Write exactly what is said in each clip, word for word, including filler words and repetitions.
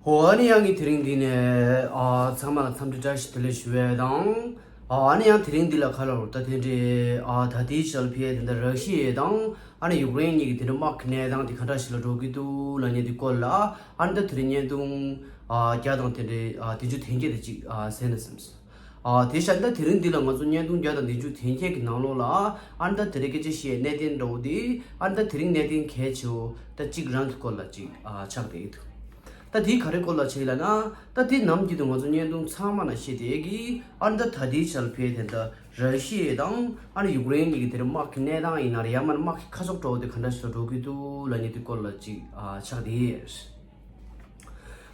ཨོ་ཨ་ནི་ཡང་གི་དེ་རིང་འདི་ནས་ཨ་ཚང་མ་ལ་འཚམས་འདྲི་བཀྲ་ཤིས་བདེ་ལེགས་ཞུ་བའི་དང་། ཨ་ཨ་ནི་ཡང་དེ་རིང་འདི་ལ་ཁ་ལོར་ད་དེ་འདྲའི་ཨ་ད་ལྟའི་ཆར་ཕི་ཨེ་དེ་འདྲ་ར་ཤི་ཡའི་དང་ཨ་ནི་ཡུཀ་རེན་གཉིས་ཀྱི་དེ་འདྲའི་དམག་གི་གནས་སྟངས་དེ་ག་འདྲ་ཞིག་ལ་འགྲོ་གི་འདུག་ལབ་མཁན་དེ་སྐོར་ལ་ཨ་ནི་ད་དེ་རིང་བརྙན་ཐུང་ཨ་བརྒྱ་དང་དེ་འདྲའི་ཨ་བདུན་ཅུ་དོན་བརྒྱད་དེ་ཅིག་ཨ་གསན་ན་བསམས་སོང་། ཨ་དེ་ཤ་ད་དེ་རིང་འདི་ལ་ང་ཚོ་བརྙན་ཐུང་བརྒྱ་དང་བདུན་ཅུ་དོན་བརྒྱད་ཀྱི་ནང་ལོགས་ལ་ཨ་ནི་ད་དེ་རིང་སྐད་ཆ་བཤད་གནད་དོན་འདྲ་བོ་དེ་ཨ་ནི་ད་དེ་རིང་གནད་དོན་གལ་ཆེ་བོ་ད་གཅིག་རང་གི་སྐོར་ལ་གཅིག་ཨ་ཆགས་བསྡད་ཀྱི་འདུག། ད་དེའི་ག་རེ་སྐོར་ལ་བྱས་ལབ་ན། ད་དེ་ནམ་རྒྱུན་དུ་ང་ཚོ་བརྙན་ཐུང་ཚང་མ་ན་བཤད་བསྡད་ཀྱི་ཨ་ནི་ད་ད་ལྟའི་ཆར་ཕི་ཨེ་དེ་འདྲ་ར་ཤི་ཡ་དང་ཨ་ནི་ཡུཀ་རེན་གཉིས་ཀྱི་དེ་རིང་དམག་གི་གནས་སྟངས་ཡིན་ན་རེད། ཡང་མིན་ན་དམག་གི་ཁ་ཕྱོགས་འདྲ་བོ་དེ་ག་འདྲ་ཞིག་ལ་འགྲོ་གི་འདུག་ལབ་མཁན་དེ་སྐོར་ལ་གཅིག་ཨ་ཆགས་བསྡད་ཡོད།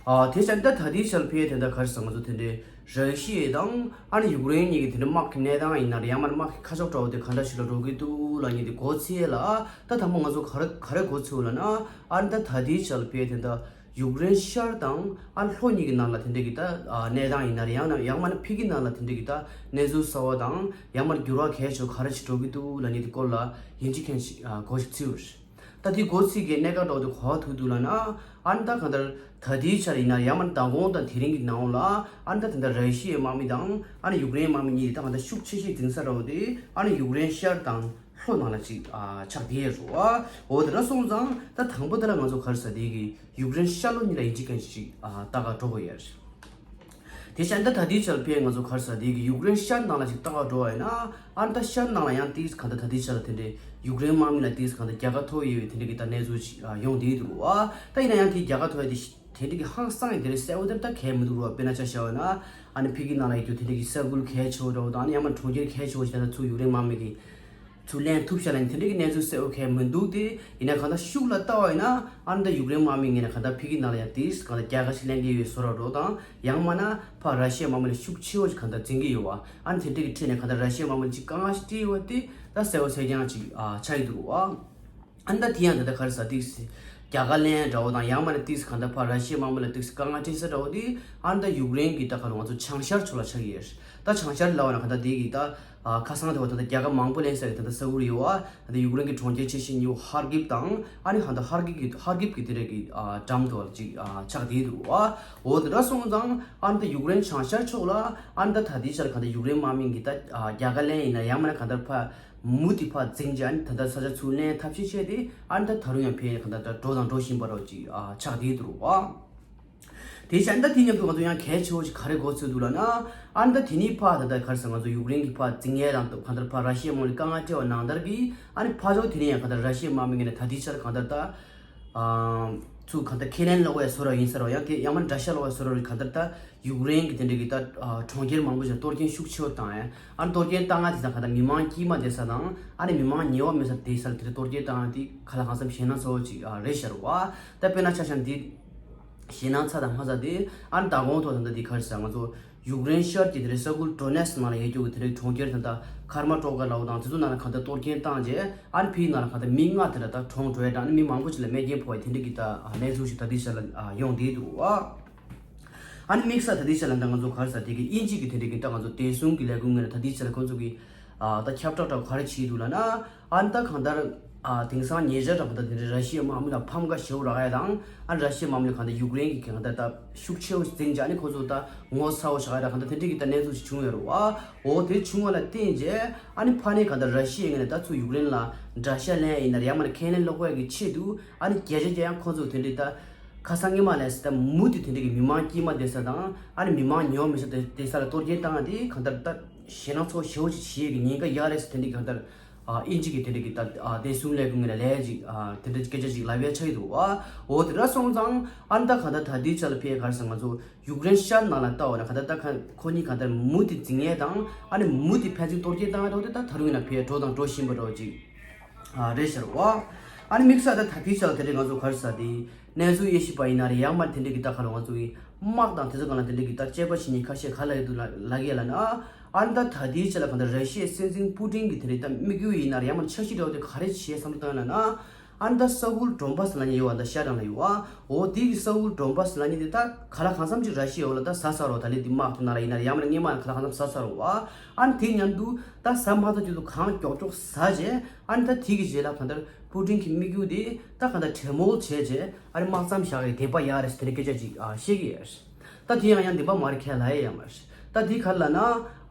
ཨ་དེ་བྱས་ད་ད་ལྟའི་ཆར་ཕི་ཨེ་དེ་འདྲ་ག་རེ་ཟེར། ང་ཚོ་དེ་འདྲའི་ར་ཤི་ཡ་དང་ཨ་ནི་ཡུཀ་རེན་གཉིས་ཀྱི་དེ་འདྲའི་དམག་གི་གནས་སྟངས་ཡིན་ན་རེད། ཡང་མིན་ན་དམག་གི་ཁ་ཕྱོགས་འདྲ་བོ་དེ་ག་འདྲ་ཞིག་ལ་འགྲོ་གི་འདུག་ལབ་མཁན་དེ་མགོ་ཚོས་ལ། ད་དང་པོ་ང་ཚོ་ག་རེ་ག་རེ་མགོ་ཚོས་ལབ་ན། ཨ་ནི་ད་ད་ལྟའི་ཆར་ཕི་ཨེ་དེ་འདྲ་ཡུཀ་རེན་ཤར་དང་ཨ་ནི་ལྷོ་གཉིས་ཀྱི་ནང་ལ་དེ་འདྲ་གི་ད་ཨ་གནས་སྟངས་ཡིན་ན་རེད། ཡང་ན་ཡང་མིན་ན་ཕི་གི་ནང་ལ་དེ་འདྲ་གི་ད་གནས་ཚུལ་གསར་བ་དང་ཡང་མིན་ན་འགྱུར་བ་གལ་ཆེ་བ་ག་རེ་ཞིག་འགྲོ་གི་འདུག་ལབ་མཁན་དེ་སྐོར་ལ་ཡིན་གཅིག་མིན་གཅིག་ཨ་མགོ་ཞིག་ཚོས་པ་རེད། ད་དེ་མགོ་ཚོས་ཀྱི་གནད་འགག་འདྲ་བོ་དེ་ག་པར་ཐུག་འདུག་ལབ་ན། ཨ་ནི་ད་གང་ལྟར་ད་ལྟའི་ཆར་ཡིན་ན་ཡང་མིན་ན་མདང་དགོང་དང་དེ་རིང་གི་ནང་ལ་ཨ་ནི་ད་དེ་འདྲ་ར་ཤི་ཡའི་དམག་མི་དང་ཨ་ནི་ཡུཀ་རེན་དམག་མི་གཉིས་ད་གང་ལྟར་ཤུགས་ཆེ་ཤོས་འཛིང་ས་འདྲ་བོ་དེ་ཨ་ནི་ཡུཀ་རེན་ཤར་དང་ལྷོ་ནང་ལ་ཅིག་ཨ་ཆགས་བསྡད་ཡོད་རེད་བ། འོ་དེ་འདྲ་སོང་ཙང་ད་དང་པོ་དེ་ལ་ང་ཚོ་ག་རེ་ཟེར་དེ་གི་ཡུཀ་རེན་ཤར་ལྷོ་གཉིས་ལ་ཡིན་གཅིག་མིན་གཅིག་ཅིག་ཨ་ལྟ་ག་འགྲོ་དགོས་ཡོད་རེད། དེ་བྱས་ད་ད་ལྟའི་ཆར་ཕི་ཨེ་ང་ཚོ་ག་རེ་ཟེར་དེ་གི་ཡུཀ་རེན་ཤར་ནང་ལ་ཅིག་ལྟ་ག་འགྲོ་བ་ཡིན་ན། ཨ་ནི་ད་ཤར་ནང་ལ་ཡང་ཏིས་གང་ལྟར་ད་ལྟའི་ཆར་ལ་དེ་འདྲའི་ཡུཀ་རེན་དམག་མི་ལ་ཏིས་གང་ལྟར་རྒྱལ་ཁ་ཐོབ་ཡོད་པའི་དེ་འདྲ་གི་ད་གནས་ཚུལ་ཅིག་ཨ་ཡོང་བསྡད་འདུག་བ། ད་ཡིན་ན་ཡང་དེ་རྒྱལ་ཁ་ཐོབ་ཡ་དེ་དེ་འདྲ་གི་ཧང་སང་ཡ་དེ་འདྲ་གསལ་པོ་དེ་ད་གང་ཡང་མི་འདུག་རོ། དཔེར་ན་ཆ་བཞག་པ་ཡིན་ན་ཨ་ནི་ཕི་གི་ནང་ལ་ཡོད་རྒྱུ་དེ་འདྲ་གི་ས་ཁུལ་གལ་ཆེ་བོ་འདྲ་བོ་དང་ཨ་ནི་ཡང་མིན་ན་གྲོང་ཁྱེར་གལ་ཆེ་བོ་ཞིག་ད་ལྟ་ཚུར་ཡུཀ་རེན་དམག་མི་གི་ཚུར་ལེན་ཐུབ་ཤག་ལབ་མཁན་དེ་འདྲ་གི་གནས་ཚུལ་གསལ་པོ་གང་ཡང་མི་འདུག་སྟེ། ཡིན་ན་གང་ལྟར་ཤུགས་ལ་ལྟ་བ་ཡིན་ན་ཨ་ནི་ད་ཡུཀ་རེན་དམག་མི་ངོས་ནས་གང་ལྟར་ཕི་གི་ནང་ལ་ཡང་ཏིས་གང་ལྟར་རྒྱལ་ཁ་ཞིག་ལེན་གྱི་ཡོད་བཟོ་འདྲ་བོ་དང་ཡང་མིན་ན་ཕར་ར་ཤི་ཡའི་དམག་མི་ལ་ཤུགས་ཆེ་བོ་ཞིག་གང་ལྟར་འཛིང་གི་ཡོད་བ། ཨ་ནི་དེ་འདྲ་གི་ཁྲིད་ནས་གང་ལྟར་ར་ཤི་ཡའི་དམག་མི་ལ་ཅིག་དཀའ་ངལ་ཞིག་སྤྲད་ཡོད་པ་དེ་ད་གསལ་པོ་གསལ་རྐྱང་ཅིག་ཨ་ཆགས་ཀྱི་འདུག་བ། ཨ་ནི་ད་དེ་ཡང་ད་ལྟ་ག་རེ་ཟེར་ཏིས་རྒྱལ་ཁ་ལེན་འདྲ་བོ་དང་ཡང་མིན་ན་ཏིས་གང་ལྟར་ཕར་ར་ཤི་ཡའི་དམག་མི་ལ་ཏིས་དཀའ་ངལ་སྤྲད་ས་འདྲ་བོ་དེ་ཨ་ནི་ད་ཡུཀ་རེན་གྱི་ད་ག་རུ་ང་ཚོ་བྱང་ཤར་ཕྱོགས་ལ་ཆགས་ཀྱི་ཡོད། ད་བྱང་ཤར་ལབ་པ་ན་གང་ལྟར་དེ་གི་ད་ཨ་ཁ་སང་དེ་བ་ད་ལྟ་རྒྱལ་ཁ་མང་པོ་ལེན་ས་གི་ད་ལྟ་ས་ཁུལ་ཡོད་བ། ད་ལྟ་ཡུཀ་རེན་གྱི་གྲོང་ཁྱེར་ཆེ་ཤོས་གཉིས་པོ་ཧར་ཀིབ་དང་ཨ་ནི་གང་ལྟར་ཧར་ཀིབ་ཀྱི་ཧར་ཀིབ་ཀྱི་དེ་འདྲ་གི་ཨ་འགྲམ་དུ་ཅིག་ཨ་ཆགས་བསྡད་འདུག་བ། འོ་དེ་འདྲ་སོང་ཙང་ཨ་ནི་ད་ཡུཀ་རེན་བྱང་ཤར་ཕྱོགས་ལ་ཨ་ནི་ད་ད་ལྟའི་ཆར་གང་ལྟར་ཡུཀ་རེན་དམག་མི་གི་ད་ཨ་རྒྱལ་ཁ་ལེན་ཡིན་ན་ཡང་མིན་ན་གང་ལྟར་ཕར་མུ་མཐུད་ཕར་འཛིང་བྱས་ཨ་ནི་ད་ལྟ་ས་ཆ་ཚུར་ལེན་ཐབས་ཤེས་བྱས་ཏེ་ཨ་ནི་ད་ད་རུང་ཡང་ཕན་གང་ལྟར་ད་འགྲོ་དང་འགྲོ་བཞིན་པ་འདྲ་བོ་ཅིག་ཨ་ཆགས་བསྡད་འདུག་བ། དེ་བྱས་ད་དེ་མཉམ་དུ་ང་ཚོ་ཡང་གལ་ཆེ་བོ་ཞིག་ག་རེ་མགོ་ཚོས་འདུག་ལབ་ན། ཨ་ནི་ད་དེ་ནས་ཕར་ད་ལྟ་ག་རེ་ཟེར་ང་ཚོ་ཡུཀ་རེན་གྱི་ཕར་འཛིང་ཡས་དང་གང་ལྟར་ཕར་ར་ཤི་ཡའི་དམག་མི་ལ་དཀའ་ངལ་སྤྲད་པ་ནང་ལྟར་གྱི་ཨ་ནི་ཕར་ཕྱོགས་དེ་ནས་ཡང་གང་ལྟར་ར་ཤི་ཡའི་དམག་མི་ངོས་ནས་ད་ལྟའི་ཆར་གང་ལྟར་ད་ཨ་ཚུར་གང་ལྟར་ཁས་ལེན་སློག་ཡས་བཟོ་འདྲ་ཡིན་ས་རེད་བ། ཡང་དེ་ཡང་མིན་དགྲ་ཤ་སློག་ཡས་བཟོ་འདྲ་རེད། གང་ལྟར་ད་ཡུཀ་རེན་གྱི་དེ་འདྲ་གི་ད་ཨ་གྲོང་ཁྱེར་མང་པོ་ཞིག་གཏོར་སྐྱོན་ཤུགས་ཆེ་བོ་བཏང་ཡས། ཨ་ནི་གཏོར་སྐྱོན་བཏང་ཡས་དེ་ཚོ་གང་ལྟར་མི་མང་དཀྱུས་མ་བསྡད་ས་དང་ཨ་ནི་མི་མང་ཉེ་བ་མེད་ས་བསྡད་ས་ལ་དེ་འདྲ་གཏོར་སྐྱོན་བཏང་ཡས་དེ་ག་ལ་གང་འཚམ་ཞེད་སྣང་ཚ་བོ་ཅིག་ཨ་རེད་ཤག་རེད་བ། ད་དཔེར་ན་ཆ་བཞག་ན་དེ་ཞེད་སྣང་ཚ་དང་མ་ཚ་དེ་ཨ་ནི་ད་གོང་ཐོག་ད་ལྟ་དེ་ག་རེ་ཟེར་ང་ཚོ་ཡུཀ་རེན་ཤར་གྱི་དེ་འདྲའི་ས་ཁུལ་ཌོ་ནེ་སི་ནང་ལ་ཡོད་རྒྱུ་གི་དེ་འདྲའི་གྲོང་ཁྱེར་དེ་འདྲ་ཁར་མ་ཊོ་ཀ་ལབ་པ་དང་དེ་ཚོ་ནང་ལ་གང་ལྟར་གཏོར་སྐྱོན་བཏང་རྗེས་ཨ་ནི་ཕི་གི་ནང་ལ་གང་ལྟར་མི་ལྔ་དེ་འདྲ་ད་གྲོངས་འགྲོ་ཡས་དང་ཨ་ནི་མི་མང་པོ་ཞིག་ལ་རྨས་སྐྱོན་ཕོག་ཡས་དེ་འདྲ་གི་ད་གནས་ཚུལ་ཞིག་ད་ལྟའི་ཆར་ལ་ཡོང་བསྡད་འདུག་བ། ཨ་ནི་དམིགས་བསལ་ད་ལྟའི་ཆར་ལ་ད་ང་ཚོ་ག་རེ་ཟེར་དེ་གི་དབྱིན་ཇི་གི་དེ་འདྲ་གི་ད་ང་ཚོ་བདེ་སྲུང་གི་ལས་ཁུངས་ངོས་ནས་ད་ལྟའི་ཆར་ལ་ཁོང་ཚོ་གི་ཨ་ད་ཁྱབ་བསྒྲགས་འདྲ་བོ་ག་རེ་བྱས་འདུག་ལབ་ན། ཨ་ནི་ད་གང་ལྟར་ཨ་དེང་སང་ཉེ་ཆར་འདྲ་པོ་ད་དེ་འདྲའི་ར་ཤི་ཡའི་དམག་མི་ལ་ཕམ་ཁ་ཞེ་པོ་རག་ཡས་དང་ཨ་ནི་ར་ཤི་ཡའི་དམག་མི་ལ་གང་ལྟར་ཡུཀ་རེན་གྱི་གང་ལྟར་ད་ཤུགས་ཆེ་བོ་འཛིང་བྱས་ཨ་ནི་ཁོང་ཚོ་ད་ངོ་ཚ་བོ་བཞག་ཡས་ར་གང་ལྟར་དེ་འདྲ་གི་ད་གནས་ཚུལ་ཞིག་བྱུང་ཡོད་རེད་བ། འོ་དེ་བྱུང་བ་ལ་བརྟེན་བྱས་ཨ་ནི་ཕ་ནས་གང་ལྟར་ར་ཤི་ཡའི་ངོས་ནས་ད་ཚུར་ཡུཀ་རེན་ལ་དགྲ་ཤ་ལེན་ཡས་ཡིན་ན་རེད། ཡང་མིན་ན་ཁས་ལེན་སློག་ཡས་ཀྱི་ཆེད་དུ་ཨ་ནི་བརྒྱ་ཆ་བརྒྱ་ཡང་ཁོང་ཚོ་དེ་འདྲའི་ད་ཁ་སང་ཉི་མ་ལས་ད་མུ་མཐུད་དེ་འདྲ་གི་མི་མང་དཀྱུས་མ་བསྡད་ས་དང་ཨ་ནི་མི་མང་ཉོ་མི་ཤེས་དེ་བསྡད་ས་ལ་གཏོར་སྐྱོན་བཏང་ཡ་དེ་གང་ལྟར་ད་ཞེད་སྣང་ཚ་བོ་ཞེ་པོ་ཅིག་བྱེད་ཀྱི་ཉེན་ཁ་ཡོད་རེད་ཟེར་དེ་འདྲ་གི་གང་ལྟར་ཨ་དབྱིན་ཇི་གི་དེ་འདྲ་གི་ད་ཨ་བདེ་སྲུང་ལས་ཁུངས་ངོས་ནས་ལས་ཅིག་ཨ་དེ་འདྲ་སྐད་ཆ་ཅིག་ལབ་ཡ་ཆགས་ཀྱི་འདུག་བ། འོ་དེ་འདྲ་སོང་ཙང་ཨ་ནི་ད་གང་ལྟར་ད་ལྟའི་ཆ་ལ་ཕི་ག་རེ་ཟེར་ང་ཚོ་ཡུཀ་རེན་ཤར་ནང་ལ་ལྟ་བ་ན་གང་ལྟར་ད་ཁོ་གཉིས་གང་ལྟར་མུ་མཐུད་འཛིང་ཡས་དང་ཨ་ནི་མུ་མཐུད་ཕན་ཚུན་གཏོར་སྐྱོན་བཏང་ཡ་འདྲ་བོ་དེ་ད་ད་རུང་ཡིན་ན་ཕི་འགྲོ་དང་འགྲོ་བཞིན་པ་འདྲ་བོ་ཅིག་ཨ་རེད་ཤག་རེད་བ། ཨ་ནི་དམིགས་བསལ་ད་ད་ལྟའི་ཆར་དེ་འདྲའི་ང་ཚོ་ག་རེ་ཟེར་དེ་གནས་ཚུལ་དབྱེ་ཞིབ་པ་ཡིན་ན་རེད། ཡང་མ་དེ་འདྲའི་གི་ད་ག་རེ་ང་ཚོ་གི་དམག་དང་དེ་ཚོ་སྒང་ལ་དེ་འདྲའི་གི་ད་དཔྱད་པ་བྱེད་མཁན་ཁ་ཤས་ག་ལ་ཡོད་འདུག་ལ་ལབ་ཀྱི་ཡོད་ལབ་ན། ཨ་ནི་ད་ད་ལྟའི་ཆར་ལ་གང་ལྟར་ར་ཤི་ཡའི་སྲིད་འཛིན་པུ་ཏིན་གི་དེ་འདྲའི་ད་དམིགས་ཡུལ་ཡིན་ན་རེད། ཡང་མ་འཆར་གཞི་འདྲ་བོ་དེ་ག་རེ་བྱས་བསམ་བློ་བཏང་ཡོད་ལབ་ན། ཨ་ནི་ད་ས་ཁུལ་ཌོན་བཱས་ལབ་མཁན་ཡོད་པ། ད་ཤར་རང་ལ་ཡོད་པ། འོ་དེ་གི་ས་ཁུལ་ཌོན་བཱས་ལབ་མཁན་དེ་ད་ག་ལ་གང་འཚམ་ཅིག་ར་ཤི་ཡའི་འོག་ལ་ད་ཟ་ཚར་བ། ད་ལན་དེ་དམག་དེ་ནང་ལ་ཡིན་ན་རེད། ཡང་མིན་ན་སྔོན་མ་ལ་ག་ལ་གང་འཚམ་ཟ་ཚར་བ། ཨ་ནི་དེ་མཉམ་དུ་ད་ཟ་མ་ཚར་དུས་སུ་གང་མགྱོགས་མགྱོགས་ཟ་བྱས། ཨ་ནི་ད་དེ་གི་རྗེས་ལ་གང་ལྟར་པུ་ཏིན་གྱི་དམིགས་ཡུལ་དེ་ད་གང་ལྟར་གྲོས་མོལ་བྱས་བྱས། ཨ་ནི་དམག་མཚམས་བཞག་ཡའི་དད་པ་ཡོད་རེད་ཟེར་དེ་འདྲའི་སྐད་ཆ་ཅིག་ཨ་བཤད་ཀྱི་ཡོད་རེད། ད་དེ་ཡང་ཡང་བདེན་པ་མ་རེད། ཁས་ལེན་ཡ་ཡོད་མ་རེད། ད་དེ་ག་རེ་ལབ་ན།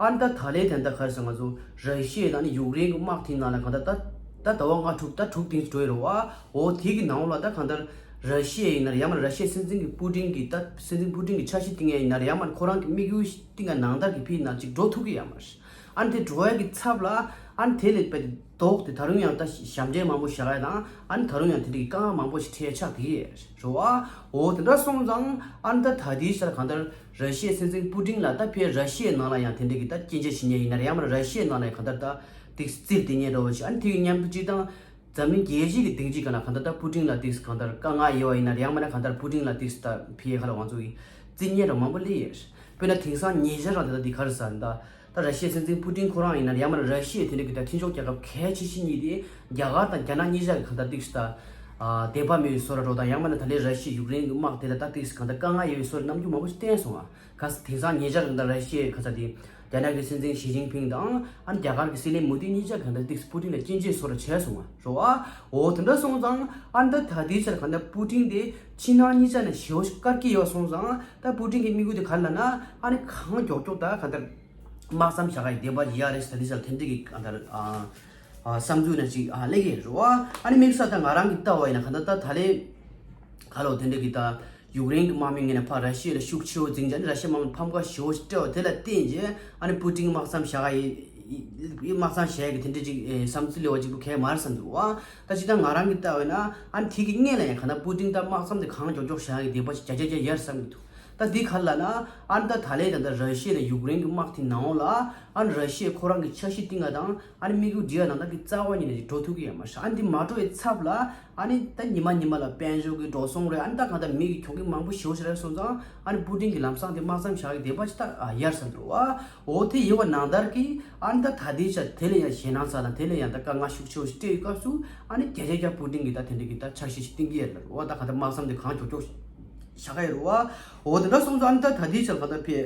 ཨ་ནི་ད་ད་ལན་དེ་འདྲ་ག་རེ་ཟེར། ང་ཚོ་ར་ཤི་ཡ་དང་ནི་ཡུཀ་རེན་གྱི་དམག་དེའི་ནང་ལ་གང་ལྟར་ད་ད་ཟླ་བ་ལྔ་དྲུག་ད་དྲུག་དེ་འགྲོ་ཡི་རེད་པ། འོ་དེ་གི་ནང་ལ་ད་གང་ལྟར་ར་ཤི་ཡ་ཡིན་ན་རེད། ཡང་མིན་ན་ར་ཤི་ཡའི་སྲིད་འཛིན་གྱི་པུ་ཏིན་གྱི་ད་སྲིད་འཛིན་པུ་ཏིན་གྱི་འཆར་གཞི་བཏིང་ཡ་ཡིན་ན་རེད། ཡང་མིན་ན་ཁོ་རང་གི་དམིགས་ཡུལ་བཏིང་ཡ་ནང་ལྟར་གྱི་ཕི་ནང་ཅིག་འགྲོ་ཐུབ་ཀྱི་ཡོད་མ་རེད། ཨ་ནི་དེ་འགྲོ་ཡ་གི་ཚབ་ལ། ཨ་ནི་དེ་ལས་དཔེ་ལྡོག་སྟེ་ད་རུང་ཡང་ད་ཞབས་འདྲེན་མང་པོ་བཞག་ཡ་དང་། ཨ་ནི་ད་རུང་ཡང་དེ་འདྲའི་དཀའ་ངལ་མང་པོ་ཞིག་འཕྲད་ཆགས་ཀྱི་རེད་པ། འོ་དེ་འདྲ་སོང་ཙང་། ཨ་ནི་ད་ད་ལྟའི་ཆར་གང་ལྟར་ར་ཤི་ཡའི་སྲིད་འཛིན་པུ་ཏིན་ལ་ད་ཕར་ར་ཤི་ཡའི་ནང་ལ་ཡང་དེ་འདྲའི་གི་ད་སྐྱོན་བརྗོད་བྱེད་མཁན་ཡིན་ན་རེད། ཡང་མིན་ན་ར་ཤི་ཡའི་ནང་ལ་ཡང་གང་ལྟར་ད་ཏོག་ཙམ་བཙིར་བསྡད་མཁན་འདྲ་བོ་ཞིག་ཨ་ནི་དེ་གི་མཉམ་དུ་སྤྱིར་བཏང་འཛམ་གླིང་རྒྱལ་སྤྱི་གི་སྡིངས་ཆའི་སྒང་ལ་གང་ལྟར་ད་པུ་ཏིན་ལ་ཏོག་ཙམ་གང་ལྟར་དཀའ་ངལ་ཡོད་པ་ཡིན་ན་རེད། ཡང་མིན་ན་གང་ལྟར་པུ་ཏིན་ལ་ཏོག་ཙམ་ད་ཕར་ག་ལ་ང་ཚོ་གི་བཙིར་མཁན་འདྲ་མང་པོ་སླེབས་ཡོད་རེད། དཔེར་ན་དེང་སང་ཉེ་ཆར་རང་དེ་ད་འདི་ག་རེ་ཟེར་ད། ད་ར་ཤི་ཡའི་སྲིད་འཛིན་པུ་ཏིན་ཁོ་རང་ཡིན་ན་རེད། ཡང་མིན་ན་ར་ཤི་ཡའི་དེ་འདྲ་གི་ད་མཐུན་ཕྱོགས་རྒྱལ་ཁབ་གལ་ཆེ་ཤོས་གཉིས་དེ་རྒྱ་གར་དང་རྒྱ་ནག་གཉིས་ཆ་གི་གང་ལྟར་ཏོག་ཙམ་ད། ཨ་དད་པ་མེད་པའི་བཟོ་འདྲ་འདྲ་བོ་དང་། ཡང་མིན་ན་ད་ལན་ར་ཤི་ཡ་ཡུཀ་རེན་གྱི་དམག་དེ་ལ་ད་ཏོག་ཙམ་གང་ལྟར་དཀའ་ངལ་ཡོད་པའི་བཟོ་འདྲ་རྣམ་འགྱུར་མང་པོ་ཞིག་བསྟན་སོང་ང་། ག་ས་དེང་སང་ཉེ་ཆར་གང་ལྟར་ར་ཤི་ཡའི་ག་ས་དེ་རྒྱ་ནག་གི་སྲིད་འཛིན་ཞི་ཅིན་ཕིང་དང་། ཨ་ནི་རྒྱ་གར་གྱི་སྲིད་བློན་མོ་དི་གཉིས་ཆ་གང་ལྟར་ཏོག་ཙམ་པུ་ཏིན་ལ་སྐྱོན་བརྗོད་བཟོ་འདྲ་བྱས་སོང་ང་། རེད་པ། འོ་དེ་འདྲ་སོང་ཙང་། ཨ་ནི་ད་ད་ལྟའི་ཆར་གང་ལྟར་པུ་ཏིན་དེ་ཕྱི་ནང་གཉིས་ཆ་ནས་ཞེ་པོ་ཞིག་དཀར་སྐྱིད་ཡོད་སོང་ཙང་། ད་པུ་ཏིན་གྱི་དམིགས་ཡུལ་དེ་ག་རེ་ལབ་ན། ཨ་ནི་གང་མགྱོགས་མགྱོགས་ད་གང་ལྟར་དམག་མཚམས་བཞག་ཡའི་དད་པ་ཡོད་རེད་ཟེར། ད་ལྟའི་ཆར་དེ་འདྲ་གི་གང་ལྟར་ཨ་ཨ་བསམ་ཚུལ་ནང་ཅིག་ཨ་སླེབས་ཀྱི་རེད་པ། ཨ་ནི་དམིགས་བསལ་ད་ང་རང་གིས་བལྟས་པ་ཡིན་ན་གང་ལྟར་ད་ད་ལན་ག་ལོ་དེ་འདྲ་གི་ད་ཡུཀ་རེན་གྱི་དམག་མི་ངོས་ནས་ཕར་ར་ཤི་ཡ་ལ་ཤུགས་ཆེ་བོ་འཛིན་བྱས། ཨ་ནི་ར་ཤི་ཡའི་དམག་མི་ཕམ་ཁ་ཞེ་པོ་ཞིག་སྤྲད་པ་དེ་ལ་བརྟེན་བྱས། ཨ་ནི་པུ་ཏིན་དམག་མཚམས་བཞག་ཡ་ཡི་དམག་མཚམས་བཞག་ཡ་གི་དེ་འདྲ་ཅིག་ཨེ་བསམ་ཚུལ་སླེབས་པ་ཅིག་པོ་གང་ཡང་མ་རེད་བསམ་འདུག་པ། ད་ཅི་ད་ང་རང་གིས་བལྟས་པ་ཡིན་ན། ཨ་ནི་དེ་གི་སྔོན་ལ་ཡང་གང་ལྟར་པུ་ཏིན་ད་དམག་མཚམས་དེ་གང་མགྱོགས་མགྱོགས་བཞག་ཡ་གི་དད་པ་ཅིག་བརྒྱ་ཆ་བརྒྱ་ཡོད་རེད་བསམ་གྱི་འདུག། ད་འདི་ག་རེ་ལབ་ན། ཨ་ནི་ད་ད་ལན་ད་ལྟ་ར་ཤི་ཡ་དང་ཡུཀ་རེན་གྱི་དམག་དེའི་ནང་ལ། ཨ་ནི་ར་ཤི་ཡས་ཁོ་རང་གི་འཆར་གཞི་བཏིང་ཡ་དང་། ཨ་ནི་དམིགས་ཡུལ་འགྲུབ་ཡ་ནང་ལྟར་གྱི་རྩ་བ་ཉིད་ནས་འགྲོ་ཐུབ་ཀྱི་ཡོད་མ་རེད། ཨ་ནི་འདི་མ་འགྲོ་བའི་ཚབ་ལ། ཨ་ནི་ད་ཉི་མ་ཉི་མ་ལ་དཔལ་འབྱོར་གྱི་འགྲོ་སོང་རེད། ཨ་ནི་ད་གང་ལྟར་མི་གི་གྱོང་གུན་མང་པོ་ཞེ་པོ་ཞིག་རག་སོང་ཙང་། ཨ་ནི་པུ་ཏིན་གྱིས་ལམ་སང་དེ་དམག་མཚམས་བཞག་གི་དད་པ་ཅིག་ད་ཡོད་རེད་བསམ་འདུག་པ། འོ་དེ་ཡོད་པ་ནང་ལྟར་གྱི། ཨ་ནི་ད་ད་ལྟའི་ཆར་དེ་ལས་ཡང་ཞེད་སྣང་ཚ་དང་དེ་ལས་ཡང་ད་དཀའ་ངལ་ཤུགས་ཆེ་བོ་ཞིག་འཕྲད་ཡོད་སྐབས་སུ། ཨ་ནི་བརྒྱ་ཆ་བརྒྱ་པུ་ཏིན་གྱིས་ད་དེ་འདྲ་གི་ད་འཆར་གཞི་ཞིག་བཏིང་གི་ཡོད་རེད། འོ་ད་གང་ལྟར་དམག་མཚམས་དེ་གང་མགྱོགས་མགྱོགས་བཞག་གི་ཡོད་རེད་པ། འོ་དེ་འདྲ་སོང་ཙང་། ཨ་ནི་ད་ད་ལྟའི་ཆར་གང་ལྟར་ཕར་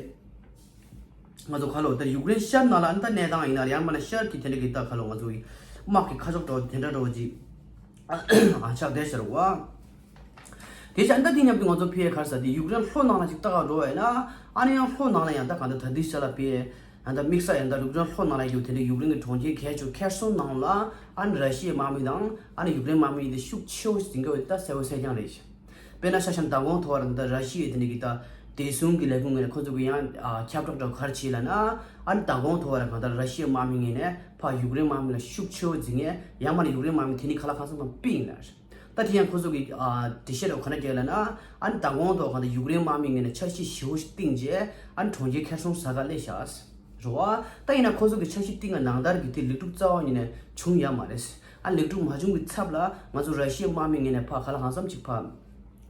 ང་ཚོ་ག་ལོ་ད་ཡུཀ་རེན་ཤར་ནང་ལ་ཨ་ནི་ད་གནས་སྟངས་ཡིན་ན་རེད། ཡང་མིན་ན་ཤར་གྱི་དེ་འདྲ་གི་ད་ག་ལོ་ང་ཚོ་གི་དམག་གི་ཁ་ཕྱོགས་འདྲ་བོ་དེ་འདྲ་འདྲ་བོ་ཅིག་ཨ་ཆགས་བསྡད་ཤག་པ། དེ་བཞིན་ད་དེ་མཉམ་དུ་ང་ཚོ་ཕར་ག་རེ་ཟེར། དེ་ཡུཀ་རེན་ལྷོ་ནང་ལ་ཅིག་ལྟ་ག་འགྲོ་བ་ཡིན་ན། ཨ་ནི་ཡང་ལྷོ་ནང་ལ་ཡང་ད་གང་ལྟར་ད་ལྟའི་ཆར་ལ་ཕར་ཡང་ད་དམིགས་བསལ་ཡང་ད་ཡུཀ་རེན་ལྷོ་ནང་ལ་ཡོད་དེ་འདྲ་ཡུཀ་རེན་གྱི་གྲོང་ཁྱེར་གལ་ཆེ་ཁེར་སོན་ནང་ལ། ཨ་ནི་ར་ཤི་ཡའི་དམག་མི་དང་། ཨ་ནི་ཡུཀ་རེན་དམག་མི་དེ་ཤུགས་ཆེ་བོ་ཞིག་འཛིང་གི་ཡོད་པ་དེ་ད་གསལ་པོ་གསལ་རྐྱང་རེད། དཔེར་ན་ཤ་ཤམ་མདང་དགོང་ཐོག་བར་ད་ར་ཤི་ཡའི་དེ་འདྲ་གི་ད་བདེ་སྲུང་གི་ལས་ཁུངས་ངོས་ནས་ཁོ་ཚོ་གི་ཡང་ཨ་ཁྱབ་བསྒྲགས་འདྲ་ག་རེ་བྱས་ལབ་ན། ཨ་ནི་མདང་དགོང་ཐོག་བར་གང་ལྟར་ར་ཤི་ཡའི་དམག་མི་ངོས་ནས་ཕར་ཡུཀ་རེན་དམག་མི་ལ་ཤུགས་ཆེ་བོ་འཛིང་ངེས། ཡང་མིན་ན་ཡུཀ་རེན་དམག་མི་དེ་ནི་ག་ལ་གང་འཚམ་ཙམ་ཕུད་ཡིན་ན། ད་དེ་ཡང་ཁོ་ཚོ་གི་ཨ་འགྲེལ་བཤད་འདྲ་ག་རེ་བརྒྱབ་ལབ་ན། ཨ་ནི་མདང་དགོང་ཐོག་གང་ལྟར་ཡུཀ་རེན་དམག་མི་ངོས་ནས་འཆར་གཞི་ཞེ་པོ་ཞིག་བཏིང་རྗེས། ཨ་ནི་གྲོང་ཁྱེར་ཁེར་སོན་ཟ་ག་སླེབས་ཤག་རེད་པ། ད་ཡིན་ན་ཁོ་ཚོ་གི་འཆར་གཞི་བཏིང་བ་ནང་ལྟར་གྱི་དེ་ལེགས་གྲུབ་རྩ་བ་ཉིད་ནས་བྱུང་ཡོད་མ་རེད། ཨ་ལེགས་གྲུབ་མ་བྱུང་གི་ཚབ་ལ་ང་ཚོ་ར་ཤི་ཡའི་དམག་མི་ངོས་ནས་ཕར་ག་ལ་གང་འཚམ་ཅིག་ཕར་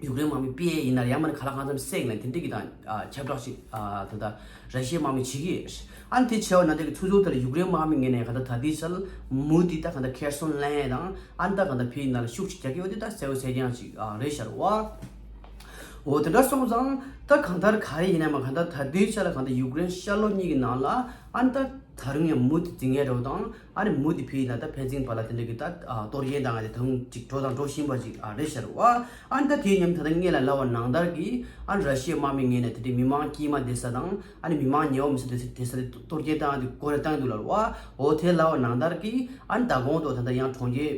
ཡུཀ་རེན་དམག་མི་ཕུད་ཡས་ཡིན་ན་རེད། ཡང་མིན་ན་ག་ལ་གང་འཚམ་བསད་ཡིན་ན་དེ་འདྲ་གི་དང་ཨ་ཁྱབ་བསྒྲགས་ཤིག་ཨ་ད་ལྟ་ར་ཤི་ཡའི་དམག་མི་བྱེད་ཀྱི་ཡོད། ཨ་ནི་དེ་བྱས་པ་ན་དེ་གི་ཚུར་ཚུར་དེ་ལ་ཡུཀ་རེན་དམག་མི་ངོས་ནས་གང་ལྟར་ད་ལྟའི་ཆར་མུ་མཐུད་ད་གང་ལྟར་ཁེར་སོན་ལེན་ཡས་དང་། ཨ་ནི་ད་གང་ལྟར་ཕར་ཡིན་ན་ལ་ཤུགས་ཤིག་རྒྱག་གི་ཡོད་དེ་ད་གསལ་པོ་གསལ་རྐྱང་ཞིག་ཨ་རེད་ཤག་རེད་པ། འོ་དེ་འདྲ་སོང་ཙང་། ད་གང་ལྟར་ག་རེ་ཡིན་ན་མ་གང་ལྟར་ད་ལྟའི་ཆར་ལ་གང་ལྟར་ཡུཀ་རེན་ཤར་ལྷོ་གཉིས་ཀྱི་ནང་ལ། ཨ་ནི་ད་ད་རུང་ཡང་མུ་མཐུད་འཛིང་ཡས་འདྲ་བོ་དང་། ཨ་ནི་མུ་མཐུད་ཕར་ཡིན་ན་ད་ཕན་ཚུན་བར་ལ་དེ་འདྲ་གི་ད་ཨ་གཏོར་སྐྱོན་བཏང་ཡས་དེ་ད་རུང་ཅིག་འགྲོ་དང་འགྲོ་བཞིན་པ་ཅིག་ཨ་རེད་ཤག་རེད་པ། ཨ་ནི་ད་དེའི་མཉམ་ད་ལྟ་སྔོན་ལ་ལབ་པ་ནང་ལྟར་གྱི། ཨ་ནི་ར་ཤི་ཡའི་དམག་མི་ངོས་ནས་དེ་འདྲའི་མི་མང་དཀྱུས་མ་བསྡད་ས་དང་། ཨ་ནི་མི་མང་ཉེ་བོ་མི་སྲིད་དེ་དེ་ས་དེ་གཏོར་སྐྱོན་བཏང་དེ་སྐོར་ར་བཏང་འདུག་ལབ་རེད་པ། འོ་དེ་ལབ་པ་ནང་ལྟར་གྱི། ཨ་ནི་མདང་དགོང་ཐོག་ད་ལྟ་ཡང་གྲོང་ཁྱེར།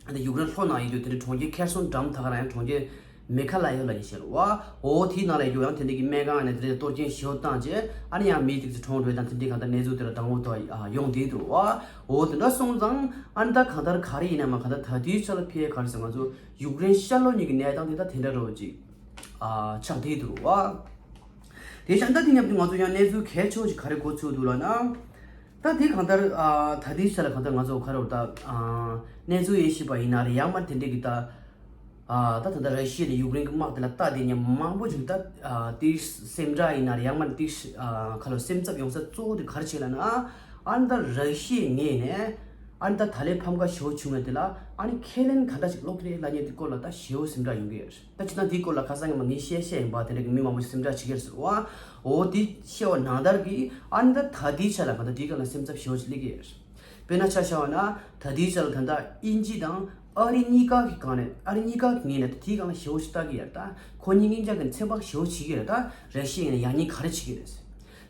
ཨ་ནི་ཡུཀ་རེན་ལྷོ་ནང་ཡོད་རྒྱུ་དེ་འདྲའི་གྲོང་ཁྱེར་ཁེར་སོན་འགྲམ་ད་ག་རང་ཡང་གྲོང་ཁྱེར་མེ་ཁ་ལ་ཡ་ལབ་ཡས་ཤག་རེད་པ། འོ་དེའི་ནང་ལ་ཡོད་རྒྱུ་ཡང་དེ་འདྲའི་གི་སྨན་ཁང་ནས་དེ་འདྲའི་གཏོར་སྐྱོན་ཞེ་པོ་བཏང་རྗེས། ཨ་ནི་ཡང་མི་ཏོག་ཙམ་གྲོངས་འགྲོ་ཡས་དང་དེ་འདྲའི་གང་ལྟར་གནས་ཚུལ་དེ་ལ་མདང་དགོང་ཐོག་ཨ་ཡོང་བསྡད་འདུག་པ། འོ་དེ་འདྲ་སོང་ཙང་། ཨ་ནི་ད་གང་ལྟར་ག་རེ་ཡིན་ན་མ་གང་ལྟར་ད་ལྟའི་ཆར་ལ་ཕར་ག་རེ་ཟེར། ང་ཚོ་ཡུཀ་རེན་ཤར་ལྷོ་གཉིས་ཀྱི་གནས་སྟངས་དེ་ད་དེ་འདྲ་འདྲ་བོ་ཅིག་ཨ་ཆགས་བསྡད་འདུག་པ། དེ་བཞིན་ད་དེ་མཉམ་དུ་ང་ཚོ་ཡང་གནས་ཚུལ་གལ་ཆེ་བོ་ཞིག་ག་རེ་གོ་ཚུགས་འདུག་ལབ་ན། ད་དེ་གང་ལྟར་ཨ་ད་ལྟའི་ཆར་ལ་གང་ལྟར་ང་ཚོ་ག་རེ་ད་ཨ་གནས་ཚུལ་ཡིན་ཞིག་པ་ཡིན་ན་རེད། ཡང་མིན་ན་དེ་འདྲའི་གི་ད་ཨ་ད་ད་ལྟ་ར་ཤི་ཡ་དང་ཡུཀ་རེན་གྱི་དམག་དེ་ལ་ལྟ་བསྡད་མཁན་མང་པོ་ཞིག་ད་ཨ་དེ་སེམས་ཁྲལ་ཡིན་ན་རེད། ཡང་མིན་ན་དེ་ཨ་ག་ལ་སེམས་འཚབ་ཡོང་ས་གཙོ་བོ་དེ་ག་རེ་བྱས་ལབ་ན། ཨ་ནི་ད་ར་ཤི་ཡའི་ངོས་ནས་ ཨ་ནི་ད་ད་ལན་ཕམ་ཁ་ཞེ་པོ་བྱུང་བ་དེ་ལ་ཨ་ནི་ཁས་ལེན་ག་འདྲ་ཞིག་སློག་གི་རེད་ལབ་མཁན་དེ་སྐོར་ལ་ད་ཞེ་པོ་སེམས་ཁྲལ་ཡོང་གི་ཡོད་རེད། ད་སྤྱིར་བཏང་དེའི་སྐོར་ལ་ཁ་སང་ཉི་མ་ངས་བཤད་བཤད་ཡིན་པ་དེ་འདྲ་གི་མི་མང་པོ་ཞིག་སེམས་ཁྲལ་བྱེད་ཀྱི་རེད་ཟེར་བ། འོ་དེ་བཤད་པ་ནང་ལྟར་གྱི་ཨ་ནི་ད་ད་ལྟའི་ཆ་ལ་ག་ད་དེའི་སྒང་ལ་སེམས་འཚབ་ཞེ་པོ་ཞིག་སླེབས་ཀྱི་ཡོད་རེད། དཔེར་ན་ཆ་བཞག་པ་ན་ད་ལྟའི་ཆ་ལ་ད་ལྟ་དབྱིན་ཇི་དང་ཨ་རི་གཉིས་ཀ་གི་སྒང་ནས་ཨ་རི་གཉིས་ཀ་གི་ངོས་ནས་ད་དེའི་སྒང་ལ་ཞེ་པོ་ཞིག་ལྟ་གི་ཡོད་རེད། ད་ཁོ་གཉིས་གཉིས་ཀ་གི་ཚོད་དཔག་ཞེ་པོ་བྱེད་ཀྱི་ཡོད་རེད། ད་ར་ཤི་ཡའི་ངོས་ནས་ཡང་སྙིང་ག་རེ་བྱེད་ཀྱི་རེད།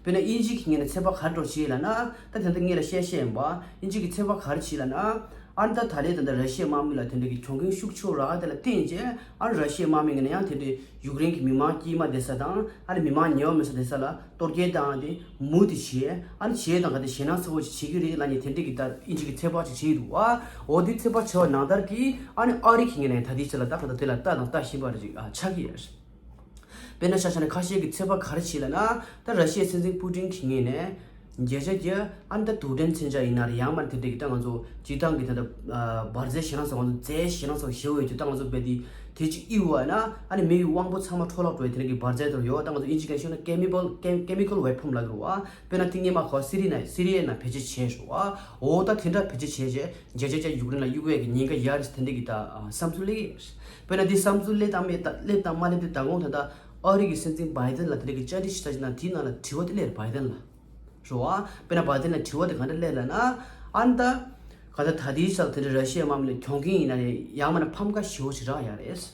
དཔེར་ན་དབྱིན་ཇི་གི་ངོས་ནས་ཚོད་དཔག་ག་རེ་འདྲ་བྱེད་ལབ་ན། ད་དེ་ལྟར་ངས་ལ་བཤད་བཤད་ཡིན་པ། དབྱིན་ཇི་གི་ཚོད་དཔག་ག་རེ་བྱེད་ལབ་ན། ཨ་ནི་ད་ད་ལན་ད་ལྟ་ར་ཤི་ཡའི་དམག་མི་ལ་དེ་འདྲ་གི་གྱོང་གུན་ཤུགས་ཆེ་རག་དེ་ལ་བརྟེན་བྱས་ཨ་ནི་ར་ཤི་ཡའི་དམག་མི་ངོས་ནས་ཡང་དེ་འདྲའི་ཡུཀ་རེན་གྱི་མི་མང་དཀྱུས་མ་བསྡད་ས་དང་ཨ་ནི་མི་མང་ཉེ་བ་མེད་ས་བསྡད་ས་ལ་གཏོར་སྐྱོན་བཏང་དེ་མུ་མཐུད་བྱས་ཨ་ནི་བྱས་དང་ག་དེ་ཞེད་སྣང་ཚ་པོ་ཞིག་བྱེད་ཀྱི་རེད་ལབ་ནས་དེ་འདྲ་གི་ད་དབྱིན་ཇི་གི་ཚོད་དཔག་ཅིག་བྱེད་ཀྱི་འདུག་བ། འོ་དེ་ཚོད་དཔག་བྱས་པ་ནང་ལྟར་གྱི་ཨ་ནི་ཨ་རི་གི་ངོས་ནས་ད་དེའི་ཆ་ལ་ད་ག་ད་དེ་ལ་ལྟ་དང་ལྟ་བཞིན་པ་རེ་ཅིག་ཨ་ཆགས་ཀྱི་ཡོད་རེད། དཔེར་ན་ཆ་བཞག་ན་ཁ་ཤས་ཀྱིས་ཚོད་དཔག་ག་རེ་བྱེད་ལབ་ན། ད་ར་ཤི་ཡའི་སྲིད་འཛིན་པུ་ཏིན་གྱི་ངོས་ནས་བརྒྱ་ཆ་བརྒྱ་ཨ་ནི་ད་རྡུལ་ཕྲན་མཚོན་ཆ་ཡིན་ན་རེད། ཡང་མིན་ན་དེ་འདྲ་གི་ད་ང་ཚོ་སྤྱིར་བཏང་གི་ད་ལྟ་འབར་རྫས་ཞེད་སྣང་ཚ་པོ་ང་ཚོ་རྫས་ཞེད་སྣང་ཚ་པོ་ཞེ་པོ་ཡོད་ཀྱི་ད་ང་ཚོ་རྦད་དེ་དེ་ཅིག་གཡུག་པ་ན་ཨ་ནི་མི་ཡི་དབང་པོ་ཚང་མ་འཕྲོ་བརླག་འགྲོ་བའི་དེ་འདྲ་གི་འབར་རྫས་དེ་ཡོད། ད་ང་ཚོ་དབྱིན་ཇི་སྐད་ཤོད་ན་ཀེ་མི་ཀལ་ཀེ་མི་ཀལ་ཝེ་པོན་ལབ་ཀྱི་རེད་བ། དཔེར་ན་དེ་སྔོན་མ་ཁོ་སི་རི་ན་སི་རི་ཡའི་ནང་བེད་སྤྱོད་བྱས་ཤག་བ། འོ་ད་དེ་འདྲ་བེད་སྤྱོད་བྱས་རྗེས། རྒྱ་ཆེ་ཆ་ཡུཀ་རེན་ལ་གཡུག་ཡས་ཀྱི་ཉེན་ཁ་ཡོད་རེད་ཟེར་དེ་འདྲ་གི་ད་བསམ་ཚུལ་སླེབས་ཀྱི་ཡོད་རེད། དཔེར་ན་འདི་བསམ་ཚུལ་སླེབས་དང་མེད་ད་སླེབས་དང་མ་སླེབས་དེ་ད་དགོངས་དག་ད་ཨ་རི་གི་སྲིད་འཛིན་བྷའི་ཏན་ལ་དེ་འདྲ་གི་བཅར་འདྲི་ཞིག་བྱས་ན་དེའི་ནང་ལ་དྲི་བ་དེ་སླེབས་རེད་བྷའི་ཏན་ལ། རེད་བ། དཔེར་ན་བྷའི་ཏན་ལ་དྲི་བ་དེ་ག་འདྲ་སླེབས་ལབ་ན། ཨ་ནི་ད་ག་ད་ད་ལྟའི་ཆར་དེ་འདྲ་ར་ཤི་ཡའི་དམག་མི་ལ་གྱོང་གུན་ཡིན་ན་རེད། ཡང་མིན་ན་ཕམ་ཁ་ཞེ་པོ་ཞིག་རག་ཡོད་རེད།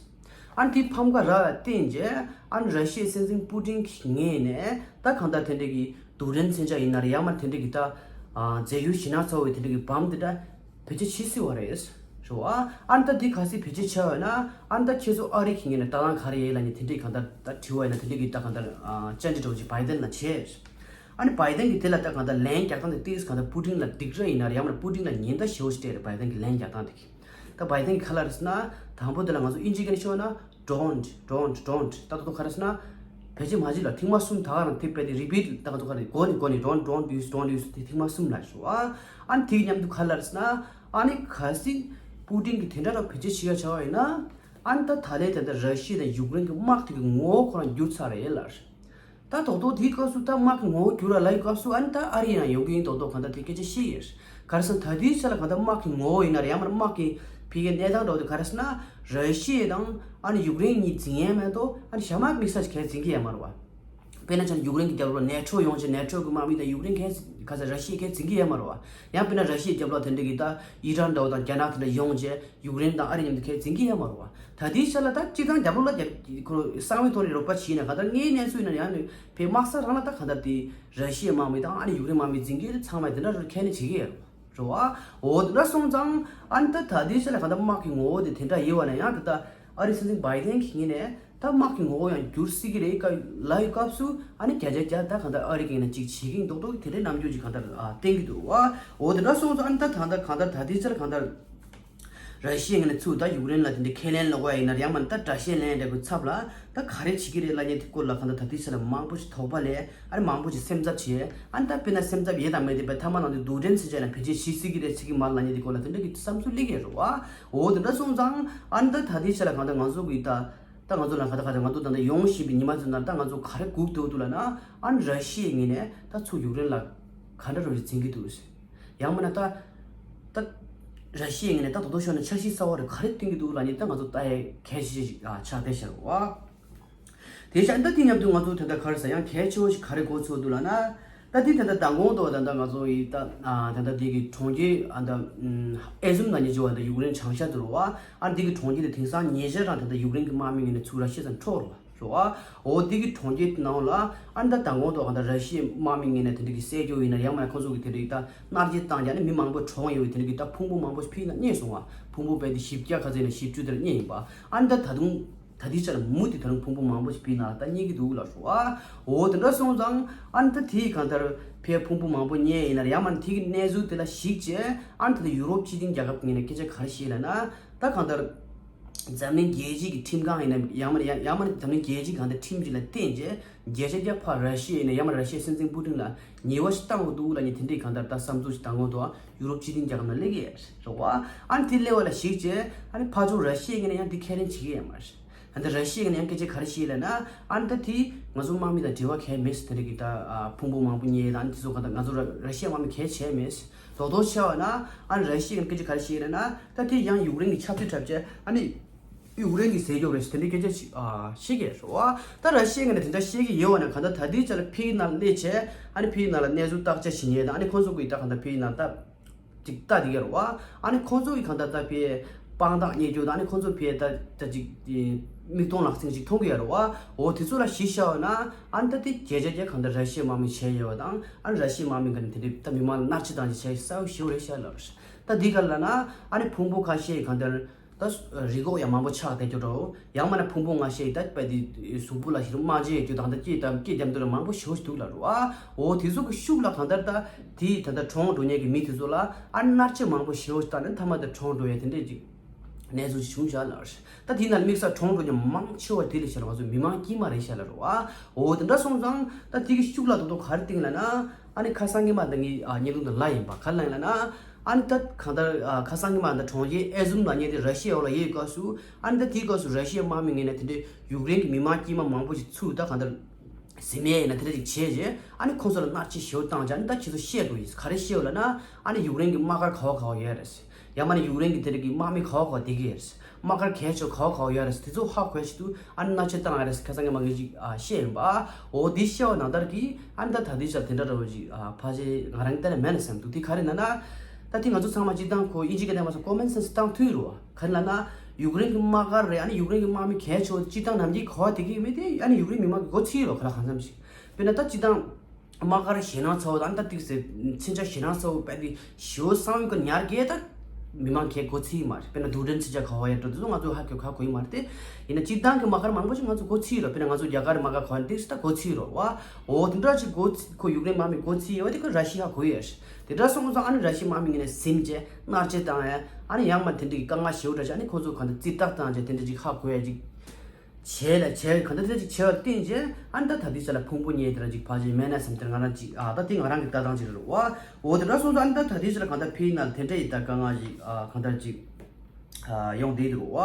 ཨ་ནི་དེ་ཕམ་ཁ་རག་ཡ་བརྟེན་རྗེས་ཨ་ནི་ར་ཤི་ཡའི་སྲིད་འཛིན་པུ་ཏིན་གྱི་ངོས་ནས་ད་གང་ལྟར་དེ་འདྲ་གི་རྡུལ་ཕྲན་མཚོན་ཆ་ཡིན་ན་རེད། ཡང་མིན་དེ་འདྲ་གི་ད་ཨ་རྫས་ཡོད་ཞེད་སྣང་ཚ་པོ་དེ་འདྲ་གི་བམ་དེ་འདྲ་བེད་སྤྱོད་བྱེད་སྲིད་པ་རེད། རེད་བ། ཨ་ནི་ད་འདི་གལ་སྲིད་བེད་སྤྱོད་བྱས་པ་ན་ཨ་ནི་ད་ཁྱེད་ཚོ་ཨ་རི་གི་ངོས་ནས་ལྟ་སྟངས་ག་རེ་ཡིན་ལབ་ནས་དེ་འདྲ་གི་གང་ལྟར་ད་དྲི་བ་ཡིན་ན་དེ་འདྲ་གི་ད་གང་ལྟར་ཨ་བཅར་འདྲི་འདྲ་བོ་ཅིག་བྷའི་ཏན་ལ་བྱས། ཨ་ནི་བྷའི་ཏན་གྱིས་དེ་ལ་ད་གང་ལྟར་ལན་རྒྱག་སྟངས་དེ་ཏིས་གང་ལྟར་པུ་ཏིན་ལ་སྡིགས་ར་ཡིན་ན་རེད། ཡང་མིན་ན་པུ་ཏིན་ལ་ཉེན་བརྡ་ཞེ་པོ་ཞིག་སྤྲད་རེད། བྷའི་ཏན་གྱི་ལན་རྒྱག་སྟངས་དེ་གི། ད་བྷའི་ཏན་གྱིས་ག་ལབ་རེད་ཟེར་ན། དང་པོ་དེ་ལ་ང་ཚོ་དབྱིན་ཇི་སྐད་ནས་ཤོད་ན། Don't, don't, don't. ད་ད་དུང་ག་རེ་ཟེར་ན། བེད་སྤྱོད་མ་བྱེད་ལབ། ཐེངས་མ་གསུམ་ད་ག་རང་དེ་བས་ཏེ་རི་པིཊ་ད་ང་ཚོ་ག་རེ་མགོ་ནས་མགོ་ནས་don't, don't use, don't use དེ་ཐེངས་མ་གསུམ་ལབ་ཤོག་ཨ། ཨ་ནི་དེའི་མཉམ་དུ་ག་ལབ་རེད་ཟེར་ན། ཨ་ནི་གལ་སྲིད་པུ་ཏིན་གྱིས་དེ་འདྲ་རང་བེད་སྤྱོད་བྱེད་ཡ་བྱ་བ་ཡིན་ན། ཨ་ནི་ད་ད་ལན་དེ་འདྲ་ར་ཤི་ཡ་དང་ཡུཀ་རེན་གྱི་དམག་དེ་གི་ངོ་བོ་ཁོ་རང་འགྱུར་ཚར་རེད་ལབ། ད་རྡོག་རྡོག་དེའི་སྐབས་སུ་ད་དམག་གི་ངོ་བོ་འགྱུར་བ་ལབ་ཡི་སྐབས་སུ་ཨ་ནི་ད་ཨ་རི་ཡང་ཡོང་གི་ཡིན་མདོག་མདོག་གང་ལྟར་དེ་སྐད་ཆ་བཤད་ཡོད། ག་རེ་ཟེར་ན་ད་ལྟའི་ཆ་ལ་གང་ལྟར་དམག་གི་ངོ་བོ་ཡིན་ན་རེད། ཡང་མིན་ན་དམག་གི་ཕ་གིའི་གནས་སྟངས་འདྲ་བོ་དེ་ག་རེ་ཟེར་ན་ར་ཤི་ཡ་དང་ཨ་ནི་ཡུཀ་རེན་གཉིས་འཛིང་ཡས་མེད་དོ། ཨ་ནི་ཞྭ་དམག་དམིགས་བསལ་གྱི་འཛིང་གི་ཡོད་མ་རེད་བ། དཔེར་ན་ཆ་ན་ཡུཀ་རེན་གྱི་རྒྱབ་ལོགས་ནེ་ཊོ་ཡོང་བྱས་ནེ་ཊོ་གི་དམག་མི་དང་ཡུཀ་རེན་གས་ག་ཚ་ར་ཤི་ཡ་གས་འཛིང་གི་ཡོད་མ་རེད་བ། ཡང་དཔེར་ན་ར་ཤི་ཡའི་རྒྱབ་ལོགས་དེ་འདྲ་གི་ད་ཨི་རན་འདྲ་བོ་དང་རྒྱ་ནག་དེ་འདྲ་ཡོང་བྱས་ཡུཀ་རེན་དང་ཨ་རི་མཉམ་དུ་གས་འཛིང་གི་ཡོད་མ་རེད་བ། ད་ལྟའི་ཆ་ལ་ད་སྤྱིར་བཏང་རྒྱབ་ལོགས་ལ་རྒྱབ་ཁོ་གསང་བའི་ཐོག་ནས་རོགས་པ་བྱས་ན་ག་ད་དངོས་གནས་ཚུལ་ཡིན་ན་ཡང་ནི་བས་དམག་ས་རང་ལ་ད་ག་ད་དེ་ར་ཤི་ཡའི་དམག་མི་དང་ཨ་ནི་ཡུཀ་རེན་དམག་མི་འཛིང་གི་ཚང་མ་དེ་འདྲ་རུ་ཁས་ལེན་བྱེད་ཀྱི་ཡོད་རེད་བ། རེད་བ། འོ་དེ་འདྲ་སོང་ཙང་ཨ་ནི་ད་ད་ལྟའི་ཆ་ལ་ག་ད་དམག་གི་ངོ་བོ་དེ་དེ་འདྲ་ཡོད་བ་ན་ཡང་ད་ད་ཨ་རི་སྲིད་འཛིན་བྷའི་ཏན་གྱི་ངོས་ནས་ད་དམག་གི་ངོ་བོ་ཡང་འགྱུར་སྲིད་ཀྱི་རེད་ཀ་ལབ་ཡོད་སྐབས་སུ་ཨ་ནི་བརྒྱ་ཆ་བརྒྱ་ད་གང་ལྟར་ཨ་རི་གི་ངོས་ནས་ཅིག་བྱེད་ཀྱི་མདོག་མདོག་གི་དེ་འདྲའི་རྣམ་འགྱུར་ཅིག་གང་ལྟར་ཨ་བསྟན་གྱི་འདུག་བ། འོ་དེ་འདྲ་སོང་ཙང་ཨ་ནི་ད་ད་ལྟ་གང་ལྟར་ད་ལྟའི་ཆར་གང་ལྟར་ར་ཤི་ཡའི་ངོས་ནས་ཚུར་ད་ཡུཀ་རེན་ལ་དེ་འདྲའི་ཁས་ལེན་སློག་པ་ཡིན་ན་ཡང་མིན་ད་དགྲ་ཤ་ལེན་འདྲ་པོའི་ཚབ་ལ་ད་ག་རེ་བྱེད་ཀྱི་རེད་ལབ་མཁན་དེ་སྐོར་ལ་གང་ལྟར་ད་ལྟའི་ཆར་མང་པོ་ཞིག་དོགས་པ་ལས་ཨ་ནི་མང་པོ་ཞིག་སེམས་འཚབ་བྱས། ཨ་ནི་ད་དཔེར་ན་སེམས་འཚབ་ཡོད་དང་མེད་དེ་བས་མཐའ་མ་ནང་དུ་རྡུལ་ཕྲན་མཚོན་ཆ་ཡང་བེད་སྤྱོད་བྱེད་སྲིད་ཀྱི་རེད་ཟེར་གྱི་མ་རེད་ལབ་མཁན་དེ་སྐོར་ལ་དེ་འདྲ་གི་བསམ་ཚུལ་སླེབས་ཀྱི་རེད་བ། འོ་དེ་འདྲ་སོང་ཙང་ཨ་ནི་ད་ད་ལྟའི་ཆར་ལ་གང་ལྟར་ང་ཚོ་གི་ད། ད་ང་ཚོ་ལ་ག་ད་ག་ད་ང་ཚོ་ད་ལྟ་ཡོང་བཞིན་པའི་ཉི་མ་ཚོའི་ནང་ད་ང་ཚོ་ག་རེ་སྒུག་བསྡད་འདུག་ལབ་ན། ཨ་ནི་ར་ཤི་ཡའི་ངོས་ནས་ད་ཚུར་ཡུཀ་རེན་ལ་ག་འདྲ་རོ་རེ་འཛིང་གི་འདུག་ཟེར། ཡང་མིན་ན་ད་ད་ར་ཤི་ཡའི་ངོས་ནས་ད་དོ་དོ་ཤོར་ན་འཆར་གཞི་གསར་བ་རེ་ག་རེ་བཏིང་གི་འདུག་ལབ་ནས་ད་ང་ཚོ་ལྟ་ཡ་གལ་ཆེ་ཞིག་ཨ་ཆགས་བསྡད་ཤག་བ། དེ་བཞག་ད་དེ་མཉམ་དུ་ང་ཚོ་ད་ལྟ་ག་རེ་ཟེར་ཡང་གལ་ཆེ་བ་ཞིག་ག་རེ་གོ་ཚོད་འདུག་ལབ་ན། ད་དེ་ད་ལྟ་མདང་དགོང་དུ་ད་ལྟ་ང་ཚོ་ཡི་ད་ཨ་ད་ལྟ་དེ་གི་གྲོང་ཁྱེར་ཨ་ད་ཨེ་ཟུམ་ན་ཉེ་ཅི་བ་ད་ཡུཀ་རེན་བྱང་ཤར་དུ་རུ་བ། ཨ་དེ་གི་གྲོང་ཁྱེར་དེ་དེང་སང་ཉེ་ཆར་རང་ད་ལྟ་ཡུཀ་རེན་གི་དམག་མི་ངོས་ནས་ཚུར་ར་ཤི་ཡ་ཚང་འཕྲོག་རུ་བ་རུ་བ། འོ་དེ་གི་གྲོང་ཁྱེར་ནང་ལ་ཨ་ད་མདང་དགོང་དུ་ཨ་ད་ར་ཤི་ཡའི་དམག་མི་ངོས་ནས་དེ་འདྲ་གི་བསད་རྒྱུ་ཡིན་ན་ཡང་མ་ཁོང་ཚོ་གི་དེ་འདྲ་གི་ད་མནར་གཅོད་བཏང་རྒྱ་ནི་མི་མང་པོ་གྲོངས་ཡོད་པའི་དེ་འདྲ་གི་ད་ཕུང་པོ་མང་པོ་ཕྱིན་ན་རྙེད་སོང་བ། ཕུང་པོ་རྦད་དེ་བཞི་བརྒྱ་ག་ཚོད་ཡིན་ན་བཞི་བཅུ་དེར་རྙེད་ཡིན་པ། ཨ་ད་ད་དུང་། ད་ལྟའི་ཆར་མུ་མཐུད་ད་རུང་ཕུང་པོ་མང་པོ་ཞིག་ཕྱིན་ན་ད་རྙེད་ཀྱི་འདུག་ལབ་སོང་ཨ། འོ་དེ་འདྲ་སོང་ཙང་ཨ་ནི་ད་དེའི་གང་ལྟར་ཕའི་ཕུང་པོ་མང་པོ་རྙེད་ཡིན་ན་ཡང་མ་ནི་དེ་གི་གནས་ཚུལ་དེ་ལ་གཞིགས་བྱས་ཨ་ནི་ད་ལྟ་ཡུ་རོབ་སྤྱི་མཐུན་རྒྱལ་ཁབ་ངོས་ནས་སྐད་ཆ་ག་རེ་བཤད་ལབ་ན། ད་གང་ལྟར་འཛམ་གླིང་རྒྱལ་སྤྱིའི་གི་ཁྲིམས་ཁང་ཡིན་ན་ཡང་མ་ནི་ཡང་ཡང་མ་ནི་འཛམ་གླིང་རྒྱལ་སྤྱིའི་གང་ལྟར་ཁྲིམས་ཅིག་ལ་བརྟེན་བྱས་བརྒྱ་ཆ་བརྒྱ་ཕར་ར་ཤི་ཡ་ཡིན་ན་ཡང་མ་ནི་ར་ཤི་ཡའི་སྲིད་འཛིན་པུ་ཏིན་ལ་ཉེས་པ་ཞིག་བཏང་དགོས་འདུག་ལབ་ནས་དེ་འདྲའི་གང་ལྟར་ད་བསམ་ཚུལ་ཞིག་བཏང་དགོས་འདུག་ཡུ་རོབ་སྤྱི་མཐུན་རྒྱལ་ཁབ་ནང་སླེབས་ཀྱི་རེད་བ། ཨ་ནི་དེ་སླེབས་པ་ལ་གཞིགས་བྱས་ཨ་ནི་ཕར་ཕྱོགས་ར་ཤི་ཡའི་ངོས་ནས་ཡང་འདི་ཁས་ལེན་བྱེད་ཀྱི་ཡོད་མ་རེད། ཨ་ནི་ར་ཤི་ཡའི་ངོས་ནས་ཡང་སྐད་ཆ་ག་རེ་བཤད་ལབ་ན། ཨ་ནི་ད་དེ་ང་ཚོ་དམག་མི་དང་འབྲེལ་བ་གང་ཡང་མེད་ཟེར། དེ་འདྲ་གི་ད་ཨ་ཕུང་པོ་མང་པོ་རྙེད་དང་། ཨ་ནི་དེ་ཚོ་གང་ལྟར་ང་ཚོ་ར་ར་ཤི་ཡའི་དམག་མི་གང་ཡང་བྱས་མེད་ཟེར། རྡོག་རྡོག་བྱས་པ་ན་ཨ་ནི་ར་ཤི་ཡའི་ངོས་ནས་སྐད་ཆ་ག་རེ་བཤད་ལབ་ན། ད་དེ་ཡང་ཡུཀ་རེན་གྱི་ཆབ་སྲིད་འཁྲབ་བྱས། ཨ་ནི་ཡུཀ་རེན་གྱི་ཟས་རྒྱོབ་རེད་ཟེར། དེ་འདྲའི་སྐད་ཆ་ཞིག་ཨ་བཤད་ཀྱི་རེད་བ། ད་ར་ཤི་ཡའི་ངོས་ནས་དེ་འདྲ་བཤད་ཀྱི་ཡོད་པ་ན། གང་ལྟར་ད་ལྟའི་ཆ་ལ་ཕིའི་ནང་སླེབས་བྱས། ཨ་ནི་ཕིའི་ནང་ལ་གནས་ཚུལ་བརྟག་དཔྱད་བྱེད་མཁན་དང་། ཨ་ནི་ཁོང་ཚོ་གིས་ད་གང་ལྟར་ཕིའི་ནང་ད་ཅིག་ལྟ་བསྡད་ཀྱི་རེད་བ། ཨ་ནི་ཁོང་ཚོ་གིས་གང་ལྟར་ད་ཕིའི་དཔང་རྟགས་རྙེད་རྒྱུ་དང་། ཨ་ནི་ཁོང་ཚོ་ཕིའི་ད་ད་ཅིག་མིག་མཐོང་ལག་ཟིན་ཅིག་མཐོང་གི་ཡོད་རེད་བ། འོ་དེ་ཚོ་ལ་གཞི་བཞག་པ་ན། ཨ་ནི་ད་དེ་བརྒྱ་ཆ་བརྒྱ་གང་ལྟར་ར་ཤི་ཡའི་དམག་མིས་བྱས་ཡོད་པ་དང་། ཨ་ནི་ར་ཤི་ཡའི་དམག་མི་གིས་དེ་འདྲའི་ད་མི་མང་ལ་མནར་གཅོད་བཏང་བྱས་བྱས་གསལ་པོ་ཞེ་པོ་རེད་ཤག་ལབ་རེད། ད་འདི་ག་ལབ་ན། ཨ་ནི་ཕུང་པོ་ཁ་ཤས་གང་ལྟར་ད་རི་འགོག་ཡང་མང་པོ་ཆགས་བསྡད་རྒྱུ་འདྲ་བོ། ཡང་མིན་ན་ཕུང་པོ་ཁ་ཤས་ད་དཔེ་དེ་གཟུགས་པོ་ལ་ཞིག་རྨ་བྱས་རྒྱུ་དང་། ད་སྐེ་དང་སྐེ་རྒྱབ་འདི་ལ་མང་པོ་ཞེ་པོ་ཞིག་འདུག་ལབ་རེད་བ། འོ་དེ་ཚོ་གི་ཤུགས་ལ་གང་ལྟར་ད་དེ་ད་ལྟ་གྲོངས་འགྲོ་མཁན་གྱི་མི་དེ་ཚོ་ལ་ཨ་མནར་གཅོད་མང་པོ་ཞེ་པོ་ཞིག་བཏང་ནས་མཐའ་མ་དེ་གྲོངས་འགྲོ་ཡ་དེ་འདྲས་ཅིག་གནས་ཚུལ་ཞིག་བྱུང་བཞག་ལབ་རེད། ད་དེ་ནང་དམིགས་བསལ་གྲོངས་འགྲོ་མཁན་མང་ཆེ་བ་དེ་ལ་བཤད་ན་ང་ཚོ་མི་མང་དཀྱུས་མ་རེད་ཤག་ལབ་རེད་བ། འོ་དེ་འདྲ་སོང་ཙང་ད་དེ་གི་ཤུགས་ལ་ད་དུང་ག་རེ་བཏིང་ལབ་ན། ཨ་ནི་ཁ་སང་ཉི་མ་ད་ངའི་ཨ་བརྙན་ཐུང་དེ་ལ་ཡིན་པ། ག་རེ་ལབ་ཡིན་ལབ་ན། ཨ་ནི་ད་གང་ལྟར་ཨ་ཁ་སང་ཉི་མ་ད་གྲོང་ཁྱེར་ཨེ་ཟུམ་ལབ་མཁན་དེ་ར་ཤི་ཡའི་འོག་ལ་ཡོད་སྐབས་སུ། ཨ་ནི་ད་དེའི་སྐབས་སུ་ར་ཤི་ཡའི་དམག་མི་ངོས་ནས་དེ་འདྲའི་ཡུཀ་རེན་གྱི་མི་མང་དཀྱུས་མ་མང་པོ་ཞིག་ཚུར་ད་གང་ལྟར་གཟིམ་ཡས་ཡིན་ན་དེ་འདྲ་ཅིག་བྱས་རྗེས། ཨ་ནི་ཁོང་ཚོ་ལ་མནར་གཅོད་ཞེ་པོ་བཏང་རྗེས། ཨ་ནི་ད་ཁྱེད་ཚོ་བཤད་དགོས་ཡིན། ག་རེ་བཤད་དགོས་ལབ་ན། ཨ་ནི་ཡུཀ་རེན་གྱི་དམག་སྒར་ག་བ་ག་བ་ཡོད་རེད། ཡང་མིན་ན་ཡུཀ་རེན་གྱི་དེ་འདྲ་གི་དམག་མི་ག་བ་ག་བ་བསྡད་ཀྱི་ཡོད་རེད། དམག་སྒར་གལ་ཆེ་ག་བ་ག་བ་ཡོད་རེད། དེ་ཚོ་ཧ་གོ་ཡ་ཆེད་དུ་ཨ་ནི་མནར་གཅོད་བཏང་ཡ་རེད་ཟེར་ཁ་སང་ཉི་མ་ངས་ཅིག་ཨ་བཤད་ཡིན་པ། འོ་དེ་བཤད་པ་ནང་ལྟར་གྱི་ཨ་ནི་ད་ད་ལྟའི་ཆར་དེ་འདྲ་འདྲ་བོ་ཅིག་ཨ་ཕལ་ཆེར་ང་རང་གི་ལྟ་ན་མེད་ན་བསམ་འདུག་དེ་ག་རེ་ལབ་ན། ད་དེ་ང་ཚོ་ཚང་མ་སྤྱིར་བཏང་ཁོ་དབྱིན་ཇི་སྐད་བཤད་པ་སོང་ན་ཀོ་མོན་སེན་སི་བཏང་ཐུབ་རེད་བ། ག་རེ་ལབ་ན། ཡུཀ་རེན་གྱི་དམག་སྒར་རེད། ཨ་ནི་ཡུཀ་རེན་གྱི་དམག་མི་གལ་ཆེ་བ་སྤྱིར་བཏང་ནམ་རྒྱུན་ག་བ་བསྡད་ཀྱི་ཡོད་མེད་དེ། ཨ་ནི་ཡུཀ་རེན་མི་མང་གིས་མགོ་ཚོས་ཡོད་རེད་བ། ག་ལ་གང་འཚམ་ཞིག་དཔེར་ན་ད་སྤྱིར་བཏང་དམག་སྒར་ཞེད་སྣང་ཚ་བོ་དང་། ད་ཏིག་ཙེ་མཚོན་ཆ་ཞེད་སྣང་ཚ་བོ་དཔེ་དེ་ཞེ་པོ་བསམ་ཡོད་ཀྱི་ཉར་གྱི་ད་མི་མང་གིས་མགོ་ཚོས་ཀྱི་མ་རེད། དཔེར་ན་རྡུལ་ཕྲན་མཚོན་ཆ་ག་བ་ཡོད་འགྲོ་དེ་ཚོ་ང་ཚོ་ཧ་གོ་ཧ་གོ་གི་མ་རེད་དེ། ཡིན་ན་སྤྱིར་བཏང་གི་དམག་སྒར་མང་པོ་ཞིག་ང་ཚོ་མགོ་ཚོས་ཡོད་རེད་བ། དཔེར་ན་ང་ཚོ་རྒྱ་གར་དམག་སྒར་ག་བ་ཡིན་ན་ཏིག་ཙེ་ད་མགོ་ཚོས་ཡོད་རེད་བ། འོ་དེ་འདྲ་ཅིག་མགོ་ཚོས། ཁོ་ཡུཀ་རེན་དམག་མི་མགོ་ཚོས་ཡོད་པ་དེ་ཁོ་ར་ཤི་ཡ་ཧ་གོ་ཡོད་རེད། དེ་འདྲ་སོང་ཙང་ཨ་ནི་ར་ཤི་ཡའི་དམག་མི་ངོས་ནས་ཟིན་བྱས་མནར་གཅོད་བཏང་ཡ། ཨ་ནི་ཡང་མིན་ན་དེ་འདྲ་གི་དཀའ་ངལ་ཞེ་པོ་འདྲ་ཅིག་ཨ་ནི་ཁོ་ཚོ་གང་ལྟར་རྩིས་རྟགས་བཏང་བྱས་དེ་འདྲ་ཅིག་ཧ་གོ་ཡ་ཅིག་བྱས་ལ་བྱས། གང་ལྟར་དེ་འདྲ་ཅིག་བྱས་པ་བརྟེན་བྱས་ཨ་ནི་ད་ད་ལྟའི་ཆ་ལ་ཕུང་པོ་རྙེད་དེ་འདྲ་ཅིག་ཕལ་ཆེར་མེད་ན་བསམ་སྟེ་ང་རང་ཅིག་ཨ་ད་དེ་ང་རང་གི་ལྟ་སྟངས་ཅིག་རེད་བ། འོ་དེ་འདྲ་སོང་ཙང་ཨ་ནི་ད་ད་ལྟའི་ཆ་ལ་གང་ལྟར་ཕིའི་ནང་དེ་འདྲ་ཡི་ད་དཀའ་ངལ་ཅིག་ཨ་གང་ལྟར་ཅིག་ཨ་ཡོང་བསྡད་འདུག་བ།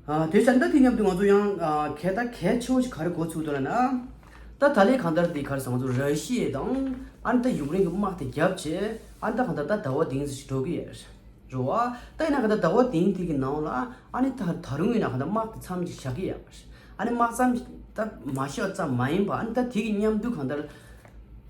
ཨ་དེ་བྱས་ད་དེ་མཉམ་དུ་ང་ཚོ་ཡང་ཨ་གལ་ད་གལ་ཆེ་བོ་ཞིག་ག་རེ་གོ་ཚུགས་འདུག་ལབ་ན། ད་ད་ལན་གང་ལྟར་དེ་ག་རེ་ཟེར། ང་ཚོ་ར་ཤི་ཡ་དང་ཨ་ནི་ད་ཡུཀ་རེན་གྱི་དམག་དེ་བརྒྱབ་བྱས། ཨ་ནི་ད་གང་ལྟར་ད་ཟླ་བ་བདུན་ཙམ་ཞིག་འགྲོ་གི་ཡོད་རེད་བ། ད་ཡིན་ན་གང་ལྟར་ཟླ་བ་བདུན་དེ་གི་ནང་ལ་ཨ་ནི་ད་ད་རུང་ཡིན་ན་གང་ལྟར་དམག་དེ་མཚམས་ཅིག་བཞག་གི་ཡོད་རེད། ཨ་ནི་དམག་མཚམས་ད་མ་བཞག་ཙམ་མ་ཡིན་པ། ཨ་ནི་ད་དེ་གི་མཉམ་དུ་གང་ལྟར་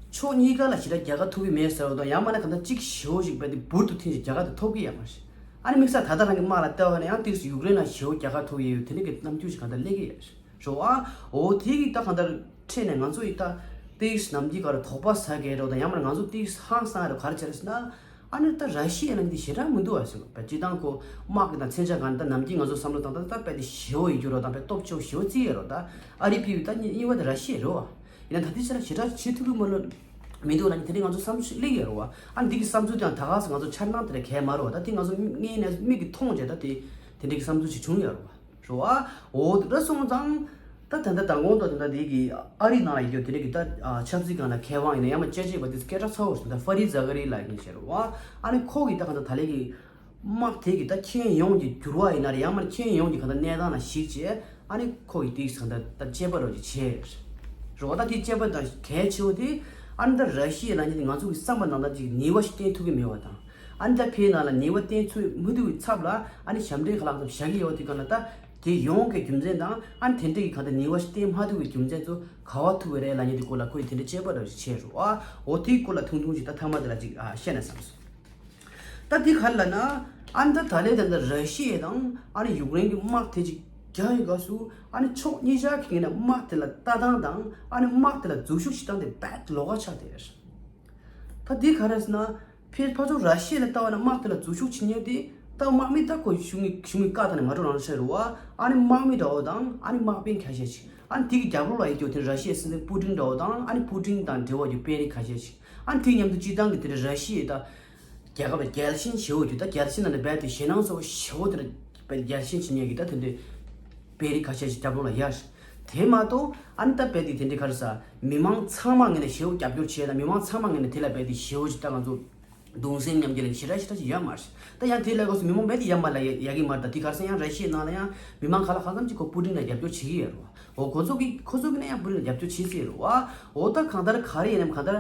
ཕྱོགས་གཉིས་ཀ་ལ་ཞེ་དྲག་རྒྱལ་ཁ་ཐོབ་ཀྱི་མེད་ཟེར་བ་དང་། ཡང་མིན་ན་གང་ལྟར་གཅིག་ཞེ་པོ་ཞིག་དཔེ་དེ་འབུར་དུ་ཐོན་ཞིག་རྒྱལ་ཁ་དེ་ཐོབ་ཀྱི་ཡོད་མ་རེད། ཨ་ནི་དམིགས་བསལ་ད་ལྟ་རང་གི་དམག་ལ་བལྟས་པ་ན་ཡང་ཏོག་ཙམ་ཡུཀ་རེན་ལ་ཞེ་པོ་རྒྱལ་ཁ་ཐོབ་ཀྱི་ཡོད་དེ་འདྲ་གི་རྣམ་འགྱུར་ཞིག་གང་ལྟར་སླེབས་ཀྱི་ཡོད་རེད་བ། འོ་དེ་གི་ད་གང་ལྟར་འཕྲད་ནས་ང་ཚོ་ཡི་ད་ཏོག་ཙམ་ནམ་རྒྱུན་ག་རེ་དོགས་པ་ཟ་གི་རེད་བ་དང་། ཡང་མིན་ན་ང་ཚོ་ཏོག་ཙམ་ཧང་སངས་རེད་བ། ག་རེ་བྱས་རེད་ཟེར་ན། ཨ་ནི་ད་ར་ཤི་ཡ་ལ་འདི་ཞེ་དྲག་མི་འདུག་བ་ཟེར་བ། སྤྱིར་བཏང་ཁོ་དམག་གི་དང་མཚོན་ཆ་གང་ད་ནམ་རྒྱུན་ང་ཚོ་བསམ་བློ་བཏང་ད་ད་དཔེ་དེ་ཞེ་པོ་ཡོད་རྒྱུ་རེད་བ་དང་། དཔེ་སྟོབས་ཆེ་བོ་ཞེ་པོ་བརྩི་ཡོད་རེད་བ། ད་ཨ་རི་ཕི་བི་ད་གཉིས་གཉིས་པ་དེ་ར་ཤི་ཡ་རེད་བ། ཡིན་ན་ད་ལྟའི་ཆ་ལ་ཞེ་དྲག་བྱེད་ཐུབ་ཀྱི་མ་ལོ་མི་འདུག་ལབ་ནི་དེ་འདྲའི་ང་ཚོ་བསམ་ཚུལ་སླེབས་ཡོད་རེད་བ། ཨ་འདི་གི་བསམ་ཚུལ་དེའང་ད་ག་ཟེ་ང་ཚོ་འཆར་སྣང་དེ་འདྲ་གང་ཡང་མ་རེད་བ། ད་དེ་ང་ཚོ་དངོས་གནས་མིག་གིས་མཐོང་བྱས་ད་དེ་དེ་འདྲའི་གི་བསམ་ཚུལ་ཞིག་བྱུང་ཡོད་རེད་བ། རེད་བ། འོ་དེ་འདྲ་སོང་ཙང་ད་ད་ལྟ་མདང་དགོང་དང་དེ་འདྲ་དེ་གི་ཨ་རི་ནང་ལ་ཡོད་དེ་འདྲ་གི་ད་ཨ་ཆབ་སྲིད་སྒང་ལ་མཁས་དབང་ཡིན་ན་ཡང་མ་དཔྱད་ཞིབ་པ་དེ་སྐད་གྲགས་ཚ་བོ་ཞིག་ད་ཧྥ་རི་ཛ་ཀ་རི་ལབ་མཁན་ཞིག་རེད་བ། ཨ་ནི་ཁོ་གིས་ད་གང་ད་ད་ལན་གི་དམག་དེ་གི་ད་ཁྱོན་ཡོངས་ཀྱི་འགྱུར་བ་ཡིན་ན་རེད། ཡང་མིན་ན་ཁྱོན་ཡོངས་ཀྱི་གང་ལྟར་གནས་སྟངས་ལ་གཞིགས་བྱས། ཨ་ནི་ཁོ་གིས་དེ་གང་ལྟར་ད་དཔྱད་པ་རོགས་ཀྱི་བྱས་རེད་བ། ད་དེ་དཔྱད་པ་དང་གལ་ཆེ་བོ་དེ། ཨ་ནི་ད་ར་ཤི་ཡའི་ལབ་མཁན་དེ་ང་ཚོ་གི་བསམ་པ་ནང་ལྟར་ཅིག་ནུས་པ་ཞིག་བསྟན་ཐུབ་ཀྱི་མེད་པ་དང་། ཨ་ནི་ད་ཕའི་ནང་ལ་ནུས་པ་བསྟན་ཚུལ་མི་ཐུབ་པའི་ཚབ་ལ་ཨ་ནི་ཞབས་འདྲེན་ཁ་ལག་ཙམ་བཞག་གི་ཡོད་པ་དེ་གང་ལ་ད་དེ་ཡོང་གི་རྒྱུ་མཚན་དང་། ཨ་ནི་དེ་འདྲ་གི་གང་ལྟར་ནུས་པ་ཞིག་བསྟན་མ་ཐུབ་པའི་རྒྱུ་མཚན་ཚོ་ག་བ་ཐུག་པ་རེད་ལབ་མཁན་དེ་སྐོར་ལ་ཁོས་དེ་འདྲ་དཔྱད་པ་རོགས་ཀྱི་བྱས་རེད་བ། འོ་དེའི་སྐོར་ལ་ཐུང་ཐུང་ཞིག་ད་མཐའ་མ་དེ་ལ་ཅིག་ཨ་བཤད་ན་བསམ་སོང་། ད་འདི་ག་རེ་ལབ་ན། ཨ་ནི་ད་ད་ལན་ད་ལྟ་ར་ཤི་ཡ་དང་ཨ་ནི་ཡུཀ་རེན་གྱི་དམག་དེ་ཅིག་རྒྱག་ཡོད་སྐབས་སུ། ཨ་ནི་ཕྱོགས་གཉིས་ཆ་གི་ངོས་ནས་དམག་དེ་ལ་ལྟ་སྟངས་དང་། ཨ་ནི་དམག་དེ་ལ་འཛུལ་ཞུགས་བྱེད་སྟངས་དེ་རྦད་ལོགས་ཀ་ཆགས་བསྡད་ཡོད་རེད། ད་འདི་ག་རེ་ཟེར་ན། ཕར་ཕར་ཕྱོགས་ར་ཤི་ཡ་ལ་ལྟ་བ་ན་དམག་དེ་ལ་འཛུལ་ཞུགས་བྱེད་མཁན་དེ་ད་དམག་མི་ད་ཁོ་གཞུང་གི་གཞུང་གི་བཀའ་ལྟར་ནས་མ་འགྲོ་རང་བྱས་རེད་བ། ཨ་ནི་དམག་མི་འདྲ་བོ་དང་། ཨ་ནི་དམག་དཔོན་ཁ་ཤས་ཤིག་ཨ་ནི་དེ་གི་རྒྱབ་ལོགས་ལ་ཡོད་རྒྱུ་དེ་ར་ཤི་ཡའི་སྲིད་འཛིན་པུ་ཏིན་འདྲ་བོ་དང་། ཨ་ནི་པུ་ཏིན་དང་འབྲེལ་བ་ཡོད་དཔོན་རིགས་ཁ་ཤས་ཤིག་ཨ་ནི་དེ་མཉམ་དུ་སྤྱིར་བཏང་གི་དེ་འདྲ་ར་ཤི་ཡའི་ད་རྒྱལ་ཁབ་ལ་རྒྱལ་ཞེན་ཞེ་པོ་ཡོད། ད་རྒྱལ་ཞེན་ནང་ནས་རྦད་དེ་ཞེད་སྣང་ཚ་བོ་ཞེ་པོ་དེ་འདྲ་རྒྱལ་ཞེན་བྱེད་མཁན་གྱི་ད་དེ་འདྲའི་དཔོན་རིགས་ཁ་ཤས་ཤིག་རྒྱབ་ལོགས་ལ་ཡོད། དེ་མ་གཏོགས་ཨ་ནི་ད་རྦད་དེ་དེ་འདྲའི་ག་རེ་ཟེར། མི་མང་ཚང་མ་ངོས་ནས་ཞེ་པོ་རྒྱབ་སྐྱོར་བྱས་དང་། མི་མང་ཚང་མ་ངོས་ནས་དེ་ལ་རྦད་དེ་ཞེ་པོ་ཞིག་ད་ང་ཚོ་ གདུང་སེམས་མཉམ་སྐྱེད་ལ་ཞེ་དྲག་ཞེ་དྲག་ཞིག་ཡོད་མ་རེད། ད་ཡང་དེ་ལས་ཁོ་ཚོ་མི་མང་རྦད་དེ་ཡ་མ་ལ་ཡ་ཡ་གི་མ་རེད། ད་དེ་ག་རེ་ཟེར་ཡང་ར་ཤི་ཡའི་ནང་ལ་ཡང་མི་མང་ག་ལ་གང་འཚམ་ཅིག་ཁོ་པུ་ཏིན་ལ་རྒྱབ་སྐྱོར་བྱེད་ཀྱི་ཡོད་རེད་བ། འོ་ཁོ་ཚོ་གི་ཁོ་ཚོ་གི་ནས་ཡང་པུ་ཏིན་ལ་རྒྱབ་སྐྱོར་བྱེད་ཀྱི་ཡོད་རེད་བ། འོ་ད་གང་ལྟར་ག་རེ་ཡིན་ནམ་གང་ལྟར་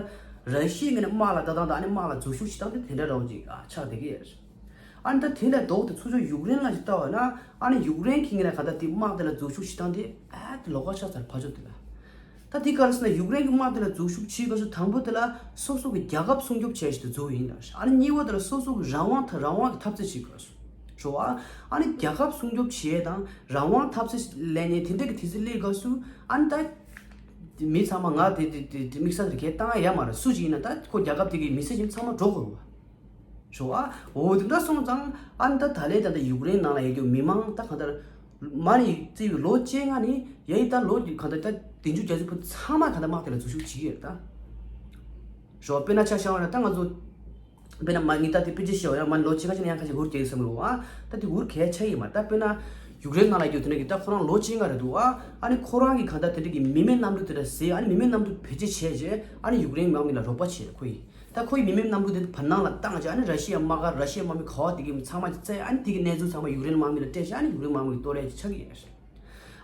ར་ཤི་ཡའི་ངོས་ནས་དམག་ལ་ལྟ་སྟངས་དང་ཨ་ནི་དམག་ལ་འཛུལ་ཞུགས་བྱེད་སྟངས་དེ་དེ་འདྲ་འདྲ་བོ་ཅིག་ཨ་ཆགས་བསྡད་ཀྱི་ཡོད་རེད། ཨ་ནི་ད་དེ་ལས་ལྡོག་སྟེ་ཚུར་ཚུར་ཡུཀ་རེན་ལ་ཞིག་ལྟ་བ་ན་ཨ་ནི་ཡུཀ་རེན་གྱི་ངོས་ནས་གང་ལྟར་དེ་དམག་དེ་ལ་འཛུལ་ཞུགས་བྱེད་སྟངས་དེ་ཨ་དེ་ལོགས་ཀ་ཆགས་ཚར་ཕར་ཕྱོགས་དེ་ལ། ད་དེ་ག་རེ་ཟེར་ན་ཡུཀ་རེན་གྱི་དམག་དེ་ལ་འཛུལ་ཞུགས་བྱེད་དགོས་ཚུལ་དང་པོ་དེ་ལ་སོ་སོ་གི་རྒྱལ་ཁབ་སྲུང་སྐྱོབ་བྱས་ཤིག་ཏུ་འཛུལ་ཡིན་ལ། ཨ་ནི་གཉིས་པ་དེ་ལ་སོ་སོ་གི་རང་དབང་ཐ་རང་དབང་གི་འཐབ་རྩོད་བྱེད་དགོས་ཚུལ་རོ། ཨ་ནི་རྒྱལ་ཁབ་སྲུང་སྐྱོབ་བྱེད་དང་རང་དབང་འཐབ་རྩོད་ལས་ནས་དེ་འདྲ་གི་དུས་ཚོད་སླེབས་དགོས་ཚུལ་ཨ་ནི་ད་མི་ཚང་མ་ང་དེ་དེ་དེ་དེ་དམིགས་བསལ་དེ་གས་བཏང་ཡ་མ་རེད། སུ་ཞིག་ཡིན་ན་ད་ཁོ་རྒྱལ་ཁབ་དེ་གི་མི་སེར་ཡིན་ཚང་མ་འགྲོ་དགོས་རེད་བ། རེད་བ། འོ་དེ་འདྲ་སོང་ཙང་ཨ་ནི་ད་ད་ལས་ད་ལྟ་ཡུཀ་རེན་ནང་ལ་ཡོད་རྒྱུ་མི་མང་ད་གང་ལྟར་མ་ནི་བརྩིས་པའི་ལོ་བཅོ་ལྔ་ནི་ཡ་ཡི་ད་ལོ་གང་ལྟར་ད་བདུན་ཅུ་བརྒྱད་ཅུ་བུ་ཚང་མ་གང་ལྟར་དམག་དེ་ལ་འཛུལ་ཞུགས་བྱེད་ཀྱི་ཡོད་ད། རེད་བ། དཔེར་ན་ཆ་བཞག་པ་ན་ད་ང་ཚོ་དཔེར་ན་མ་ངི་ད་དེ་དཔེ་ཅིག་བཤད་པ་ཡང་མ་ནི་ལོ་བཅོ་ལྔ་ཅིག་ན་ཡང་ཁ་ཅིག་འུར་སྐྱེ་གི་བསམ་གི་འདུག་བ། ད་དེ་འུར་གལ་ཆེ་ཡི་མ་ད་དཔེར་ན་ཡུཀ་རེན་ནང་ལ་ཡོད་དེ་འདྲ་གི་ད་ཁོ་རང་ལོ་བཅོ་ལྔ་རེད་འདུག་བ། ཨ་ནི་ཁོ་རང་གི་གང་ལྟར་དེ་འདྲ་གི་མི་མེད་གནམ་གྲུ་དེ་འདྲ་བཟོས། ཨ་ནི་མི་མེད་གནམ་གྲུ་བེད་སྤྱོད་བྱས་རྗེས་ཨ་ནི་ཡུཀ་རེན་དམག་མི་ལ་རོགས་པ་བྱས་ཁོ་ཡིས། ད་ཁོ་ཡི་མི་མེད་གནམ་གྲུ་དེ་བར་སྣང་ལ་བཏང་རྗེས་ཨ་ནི་ར་ཤི་ཡ་དམག་སྒར་ར་ཤི་ཡ་དམག་མི་ག་བ་དེ་གི་ཚང་མ་བཙལ། ཨ་ནི་དེ་གི་གནས་ཚུལ་ཚང་མ་ཡུཀ་རེན་དམག་མི་ལ་སྤྲད་བྱས་ཨ་ནི་ཡུཀ་རེན་དམག་མི་གི་གཏོར་ཡ་ཅིག་ཆགས་ཀྱི་ཡོད་རེད།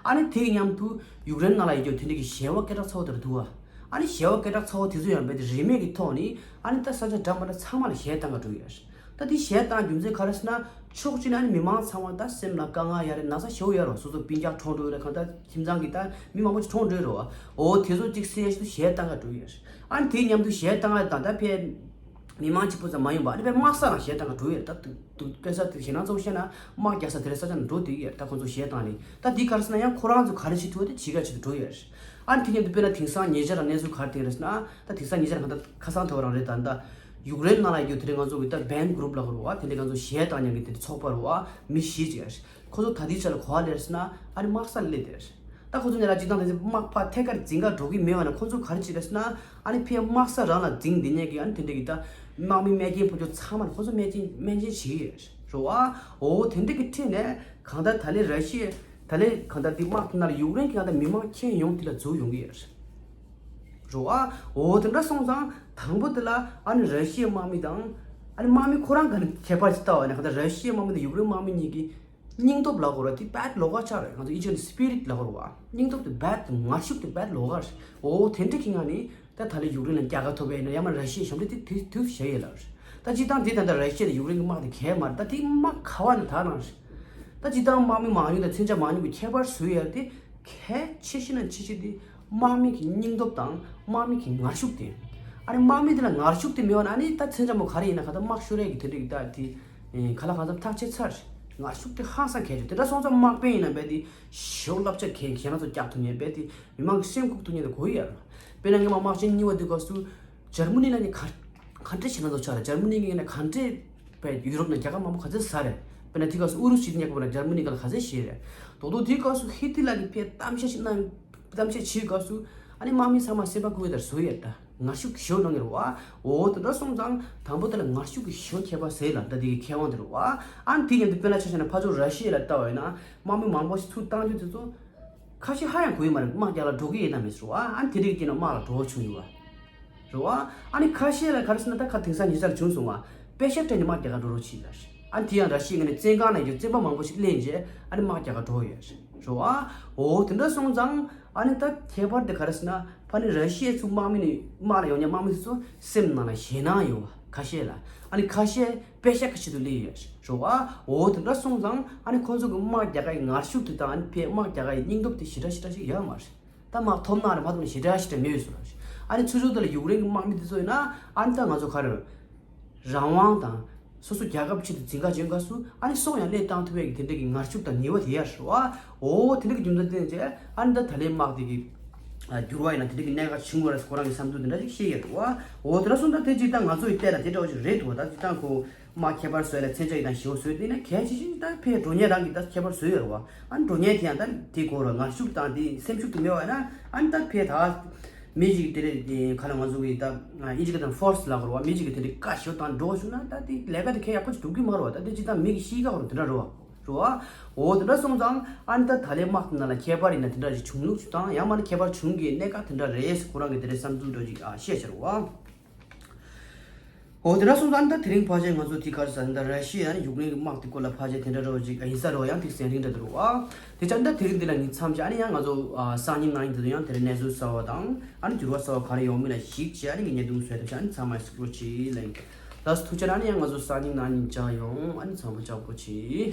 ཨ་ནི་དེ་གི་མཉམ་དུ་ཡུཀ་རེན་ནང་ལ་ཡོད་རྒྱུ་དེ་འདྲ་གི་ཞི་བ་སྐད་གྲགས་ཚ་བོ་དེ་རུ་འདུག་བ། ཨ་ནི་ཞི་བ་སྐད་གྲགས་ཚ་བོ་དེ་ཚོ་ཡང་རྦད་དེ་རིན་མེད་ཀྱི་ཐོག་ནས་ཨ་ནི་ད་ས་ཆ་འདྲ་མ་འདྲ་ཚང་མ་ལ་གཞས་བཏང་ག་འགྲོ་ཡོད་རེད། ད་དེ་གཞས་བཏང་རྒྱུ་མཚན་ག་རེ་ཟེར་ན་ཕྱོགས་གཅིག་ནས་ཨ་ནི་མི་མང་ཚང་མ་ད་སེམས་ལ་དཀའ་ངལ་ཡོད་རེད། ན་ཚ་ཞེ་པོ་ཡོད་རེད། སོ་སོ་སྤུན་ཀྱག་གྲོངས་འགྲོ་ཡོད་རེད། གང་ལྟར་ཁྱིམ་ཚང་གི་ད་མི་མང་པོ་ཞིག་གྲོངས་འགྲོ་ཡོད་རེད་བ། འོ་དེ་ཚོ་གཅིག་སེལ་ཆེད་དུ་གཞས་བཏང་ག་འགྲོ་ཡོད་རེད། ཨ་ནི་དེ་མཉམ་དུ་གཞས་བཏང་ག་དང་ད་ཕེ་མི་མང་གཅིག་པུ་ཙམ་མ་ཡིན་པ་ཨ་ནི་ཕེ་དམག་ས་ལ་གཞས་བཏང་ག་འགྲོ་ཡོད་རེད། ད་དུ་དུ་དཔེ་ས་དེ་ཞེད་སྣང་ཚ་བོ་བཤད་ན་དམག་རྒྱག་ས་དེ་རེད། ས་ཆ་ནས་འགྲོ་བསྡད་ཀྱི་ཡོད་རེད། ད་ཁོང་ཚོ་གཞས་བཏང་ནས་ད་འདི་ག་རེ་ཟེར་ན་ཡང་ཁོ་རང་ཚོ་ག་རེ་བྱེད་ཐུབ་པ་དེ་བྱེད་ག་ཆེད་དུ་འགྲོ་ཡོད་རེད། ཨ་ནི་དེ་མཉམ་དུ་དཔེར་ན་དེང་སང་ཉེ་ཆར་གནས་ཚུལ་ག་རེ་བསྟན་རེད་ཟེར་ན་ད་དེང་སང་ཉེ་ཆར་གང་ལྟར་ཁ་སང་དེ་བ་རང་རེད། ད་ད་ཡུཀ་རེན་ནང་ལ་ཡོད་དེ་འདྲའི་ང་ཚོ་གི་ད་བན་གུ་རུབ་ལབ་དགོས་རེད་བ། དེ་འདྲའི་ང་ཚོ་གཞས་བཏང་མཁན་གྱི་དེ་འདྲའི་ཚོགས་པ་རེད་བ། མི་བཞི་ཅིག་རེད། ཁོ་ཚོ་ད་ལྟའི་ཆ་ལ་ག་པར་སླེབས་ཟེར་ན་ཨ་ནི་དམག་སར་སླེབས་བསྡད་རེད། ད་ཁོ་ཚོ་ནས་ལ་སྤྱིར་བཏང་དེ་ཚོ་དམག་ཕར་ཐད་ཀར་འཛིང་ག་འགྲོ་གི་མེད་པ་ན་ཁོ་ཚོ་ག་རེ་བྱེད་རེད་ཟེར་ན་ཨ་ནི་ཕར་དམག་ས་རང་ལ་འཛིང་བསྡད་མཁན་གྱི་ཨ་ནི་དེ་འདྲ་གི་ད་དམག་མི་རྨས་སྐྱོན་ཕོག་རྒྱུ་ཚང་མ་ལ་ཁོ་ཚོ་སྨན་སྦྱིན་སྨན་སྦྱིན་བྱེད་ཀྱི་ཡོད་རེད་བ། འོ་དེ་འདྲ་གི་ཁྲིད་ནས་གང་ལྟར་ད་ལས་ར་ཤི་ཡ་ད་ལས་གང་ལྟར་དེ་དམག་དེ་ནང་ལ་ཡུཀ་རེན་གྱི་གང་ལྟར་མི་མང་ཁྱོན་ཡོངས་དེ་ལ་འཛུལ་ཡོང་གི་ཡོད་རེད་བ། འོ་དེ་འདྲ་སོང་ཙང་དང་པོ་དེ་ལ་ཨ་ནི་ར་ཤི་ཡའི་དམག་མི་དང་ཨ་ནི་དམག་མི་ཁོ་རང་ག་ནས་ཁྱད་པར་ཅིག་ལྟ་བ་ཡིན་ན་གང་ལྟར་ར་ཤི་ཡའི་དམག་མི་དང་ཡུཀ་རེན་དམག་མི་གཉིས་ཀྱི་སྙིང་སྟོབས་ལབ་དགོས་རེད་བ། དེ་རྦད་ལོགས་ཀ་ཆགས་རེད། ང་ཚོ་ཨིན་ཇི་ནས་སི་པི་རིཊ་ལབ་དགོས་རེད་བ། སྙིང་སྟོབས་དེ་རྦད་ངར་ཤུགས་དེ་རྦད་ལོགས་ཀ་རེད། འོ་དེ་འདྲ་གི་ངང་ནས་ད་ད་ལས་ཡུཀ་རེན་ལ་རྒྱལ་ཁ་ཐོབ་པ་ཡིན་ན་ཡང་མ་ར་ཤི་ཡའི་ཞབས་འདྲེན་དེ་དུས་དུས་བཞག་ཡས་ལ་རེད། ད་སྤྱིར་བཏང་དེ་ད་ལྟ་ར་ཤི་ཡ་དང་ཡུཀ་རེན་གྱི་དམག་དེ་གས་མ་རེད། ད་དེ་དམག་ག་བ་ནས་དར་ནང་རེད། ད་སྤྱིར་བཏང་དམག་མི་མང་ཉུང་དང་མཚོན་ཆ་མང་ཉུང་གི་ཁྱད་པར་བཟོ་ཡས་དེ་གལ་ཆེ་ཤོས་ན་ཆེ་ཤོས་དེ་དམག་མི་གི་སྙིང་སྟོབས་དང་དམག་མི་གི་ངར་ཤུགས་དེ། ཨ་ནི་དམག་མི་དེ་ལ་ངར་ཤུགས་དེ་མེད་པ་ན་ཨ་ནི་ད་མཚོན་ཆ་མོ་ག་རེ་ཡིན་ན་ག་ད་དམག་ཤོར་ཡས་ཀྱི་དེ་འདྲ་གི་ད་དེ་ག་ལ་གང་འཚམ་ཐག་ཆོད་ཚར། ངར་ཤུགས་དེ་ཧང་སང་གལ་ཆེ། དེ་འདྲ་སོང་ཙང་དམག་དཔོན་ཡིན་ན་རྦད་དེ་ཞེ་པོ་བསླབ་བྱ་གལ་ཁྱེད་རང་ཚོ་བཀྱག་ཐུབ་མཁན་རྦད་དེ་མི་མང་གི་སེམས་འགུག་ཐུབ་མཁན་དེ་གོ་ཡི་ཡོད་རེད། དཔེར་ན་སྔོན་མ་དམག་ཆེན་གཉིས་པ་དེ་སྐབས་སུ་འཇར་མ་ནི་ལ་ནི་ག་ག་འདྲ་བྱེད་ན་ཚོ་ཆགས་རེད། འཇར་མ་ནི་གི་ནས་ག་འདྲས་པའི་ཡུ་རོབ་ནང་རྒྱལ་ཁབ་མང་པོ་ག་ཚོད་ཟ་རེད། དཔེར་ན་དེ་སྐབས་སུ་ཨུ་རུ་སུ་ཞིག་ཉག་པ་ན་འཇར་མ་ནི་ག་ལ་ག་ཚོད་ཞེད་རེད། དོ་དོ་དེ་སྐབས་སུ་ཧི་ཏི་ལ་གི་ཕེ་གཏམ་བཤད་ཞིག་གནང་། གཏམ་བཤད་བྱེད་སྐབས་སུ་ཨ་ནི་དམག་མི་ཚང་མ་སེམས་པ་སྐུ་བའི་ལྟར་བཟོ་ཡས་ད་ངར་ཤུགས་ཞེ་པོ་གནང་གི་རེད་བ། འོ་དེ་འདྲ་སོང་ཙང་དང་པོ་དེ་ལ་ངར་ཤུགས་ཀྱི་ཞེ་པོ་ཁྱད་པར་ཟེར་ལ་ད་དེ་གི་མཁས་དབང་དེ་རེད་བ། ཨ་ནི་དེ་མཉམ་དུ་དཔེར་ན་ཆ་བཞག་ན་ཕར་ཕྱོགས་ར་ཤི་ཡ་ལ་ལྟ་བ་ཡིན་ན་དམག་མི་མང་པོ་ཞིག་ཚུར་བཏང་རྒྱུ་དེ་ཚོ། ཁ་ཤས་ཧ་ཡང་གོ་ཡི་མ་རེད། དམག་རྒྱག་ལ་འགྲོ་གི་ཡིན་ན་མི་ཟེར་བ། ཨ་ནི་དེ་འདྲའི་རྐྱེན་ནས་དམག་ལ་འགྲོ་བ་བྱུང་ཡོད་བ། རེད་བ། ཨ་ནི་ཁ་ཤས་ལ་ག་རེ་ཟེར་ན་ད་ཁ་དེང་སང་ཉེ་ཆར་བྱུང་སོང་བ། པེ་ཤ་སྤྲད་ནས་དམག་རྒྱག་ག་འགྲོ་རོགས་བྱེད་ལ། ཨ་ནི་དེ་ཡང་ར་ཤི་ཡའི་ངོས་ནས་བཙོན་ཁང་ནང་གི་བཙོན་པ་མང་པོ་ཞིག་ལེན་རྗེས་ཨ་ནི་དམག་རྒྱག་ག་འགྲོ་ཡོད་རེད་བ། འོ་དེ་འདྲ་སོང་ཙང་ཨ་ནི་ད་ཁྱད་པར་དེ་ག་རེ་ཟེར་ན་ཕ་ནི་ར་ཤི་ཡའི་ཚུར་དམག་མི་ནི་དམག་ལ་ཡོང་མཁན་དམག་མི་དེ་ཚོ་སེམས་ནང་ལ་ཞེད་སྣང་ཡོད་བ་ཁ་ཤས་ལ། ཨ་ནི་ཁ་ཤས། པེ་ཤ་ཁ་ཤས་དུ་སླེབས་ཡོད་རེད་བ། འོ་དེ་འདྲ་སོང་ཙང་ཨ་ནི་ཁོང་ཚོ་གི་དམག་རྒྱག་ག་ཡི་ངར་ཤུགས་དེ་དང་ཨ་ནི་ཕའི་དམག་རྒྱག་ག་ཡི་སྙིང་སྟོབས་དེ་ཞེ་དྲག་ཞེ་དྲག་ཞིག་ཡོད་མ་རེད། ད་དམག་ཐོབ་ན་རེད་མ་ཐོབ་ན་ཞེ་དྲག་ཞེ་དྲག་མེད་ཡོད་ཟེར་བ་རེད། ཨ་ནི་ཚུར་ཚུར་དེ་ལ་ཡུཀ་རེན་གི་དམག་མི་དེ་ཚོ་ཡིན་ན་ཨ་ནི་ད་ང་ཚོ་ག་རེ་རང་དབང་དང་སོ་སོ་རྒྱལ་ཁབ་ཆེད་དུ་འཛིང་ག་བྱེད་དགོས་སུ་ཨ་ནི་སྲོག་ཡང་བློས་བཏང་ཐུབ་པའི་གི་དེ་འདྲ་གི་ངར་ཤུགས་དང་ནུས་པ་དེ་ཡོད་རེད་བ། འོ་དེ་འདྲ་གི་རྒྱུ་མཚན་དེ་བྱས་ཨ་ནི་ད་ད་ལའི་དམག་དེ་གི་འགྱུར་བ་ཡིན་ན་དེ་འདྲ་གི་གནད་འགག་བྱུང་བ་རེད་ཁོ་རང་གི་བསམ་ཚུལ་དེ་འདྲ་ཞིག་བཤད་ཡོད་རེད་བ། འོ་དེ་འདྲ་སོང་ཙང་དེ་ཅིག་ད་ང་ཚོ་ཡི་ལྟས་ལ་དེ་འདྲ་བ་ཞིག་རེད་འདུག་བ། ད་ཅིག་ད་ཁོ། དམག་ཁྱད་པར་བཟོ་ཡ་ལ་མཚོན་ཆ་ཡི་དང་ཞེ་པོ་བཟོས་དེ་ནས་གལ་ཆེ་ཤོས་ད་ཕའི་འགྲོ་ཉེན་རང་གི་ད་ཁྱད་པར་བཟོས་ཡོད་རེད་བ། ཨ་ནི་འགྲོ་ཉེན་དེ་ཡང་ད་དེ་དགོས་རེད། ངར་ཤུགས་དང་དེ་སེམས་ཤུགས་དེ་མེད་བ་ཡིན་ན་ཨ་ནི་ད་ཕའི་ད་མི་ཞིག་དེ་རེད་དེ་ག་ལ་ང་ཚོ་གི་ད་ཨིན་ཇི་སྐད་དང་ཕོར་སི་ལབ་དགོས་རེད་བ། མི་ཞིག་གི་དེ་འདྲའི་བཀའ་ཞོ་དང་འགྲོ་བྱུང་ན་ད་དེ་ལས་ཀ་དེ་ཁྱད་ཡག་པོ་ཅིག་འགྲུབ་གི་མ་རེད་བ། ད་དེ་ཅི་ད་མི་གི་གཤིས་ཀ་རུ་དེ་འདྲ་རེད་བ། རེད་བ། འོ་དེ་འདྲ་སོང་ཙང་ཨ་ནི་ད་ད་ལའི་དམག་དེ་ནང་ལ་ཁྱད་པར་ཡིན་ན་དེ་འདྲ་ཞིག་བྱུང་ལུགས་ཤིག་དང་ཡང་མ་ནི་ཁྱད་པར་བྱུང་གི་གནད་འགག་དེ་འདྲ་རེད་ཁོ་རང་གི་དེ་འདྲའི་བསམ་ཚུལ་འདྲ་ཞིག་ཨ་བཤད་ཤར་བ། ཨོ་དེ་འདྲ་སོང་ཙང་ད་དེ་རིང་ཕལ་ཆེར་ང་ཚོ་དེ་ག་རེ་ཟེར་ན་ད་ར་ཤི་ཡ་ནི་ཡུཀ་རེན་གྱི་དམག་དེ་སྐོར་ལ་ཕལ་ཆེར་དེ་འདྲ་རོ་ཅིག་ཨ་ཡིན་ས་རོ་ཡང་ཏིག་སེང་རིང་འདྲ་འདུག་རོ་ཨ། དེ་ཙང་ད་དེ་རིང་འདི་ལ་ངས་མཚམས་བཞག་ཨ་ནི་ཡང་ང་ཚོ་ཨ་སང་ཉིན་གནངས་ཉིན་དེ་ཚོ་ཡང་དེ་རིང་གནས་ཚུལ་གསར་བ་དང་ཨ་ནི་འགྱུར་བ་གསར་བ་ག་རེ་ཡོང་མིན་ལ་གཞིགས་བྱས་ཨ་ནི་ངས་བརྙན་ཐུང་བཟོས་ཐུབ་ཤག་ཨ་ནི་ཚང་མ་གཟིགས་རོགས་གྱིས་ལ་ཡིན། ལགས་སོ་ཐུགས་རྗེ་ཆེ། ཨ་ནི་ཡང་ང་ཚོ་སང་ཉིན་གནངས་ཉིན་མཇལ་ཡོང་། ཨ་ནི་ཚང་མ་ལྕགས་པོ་གྱིས།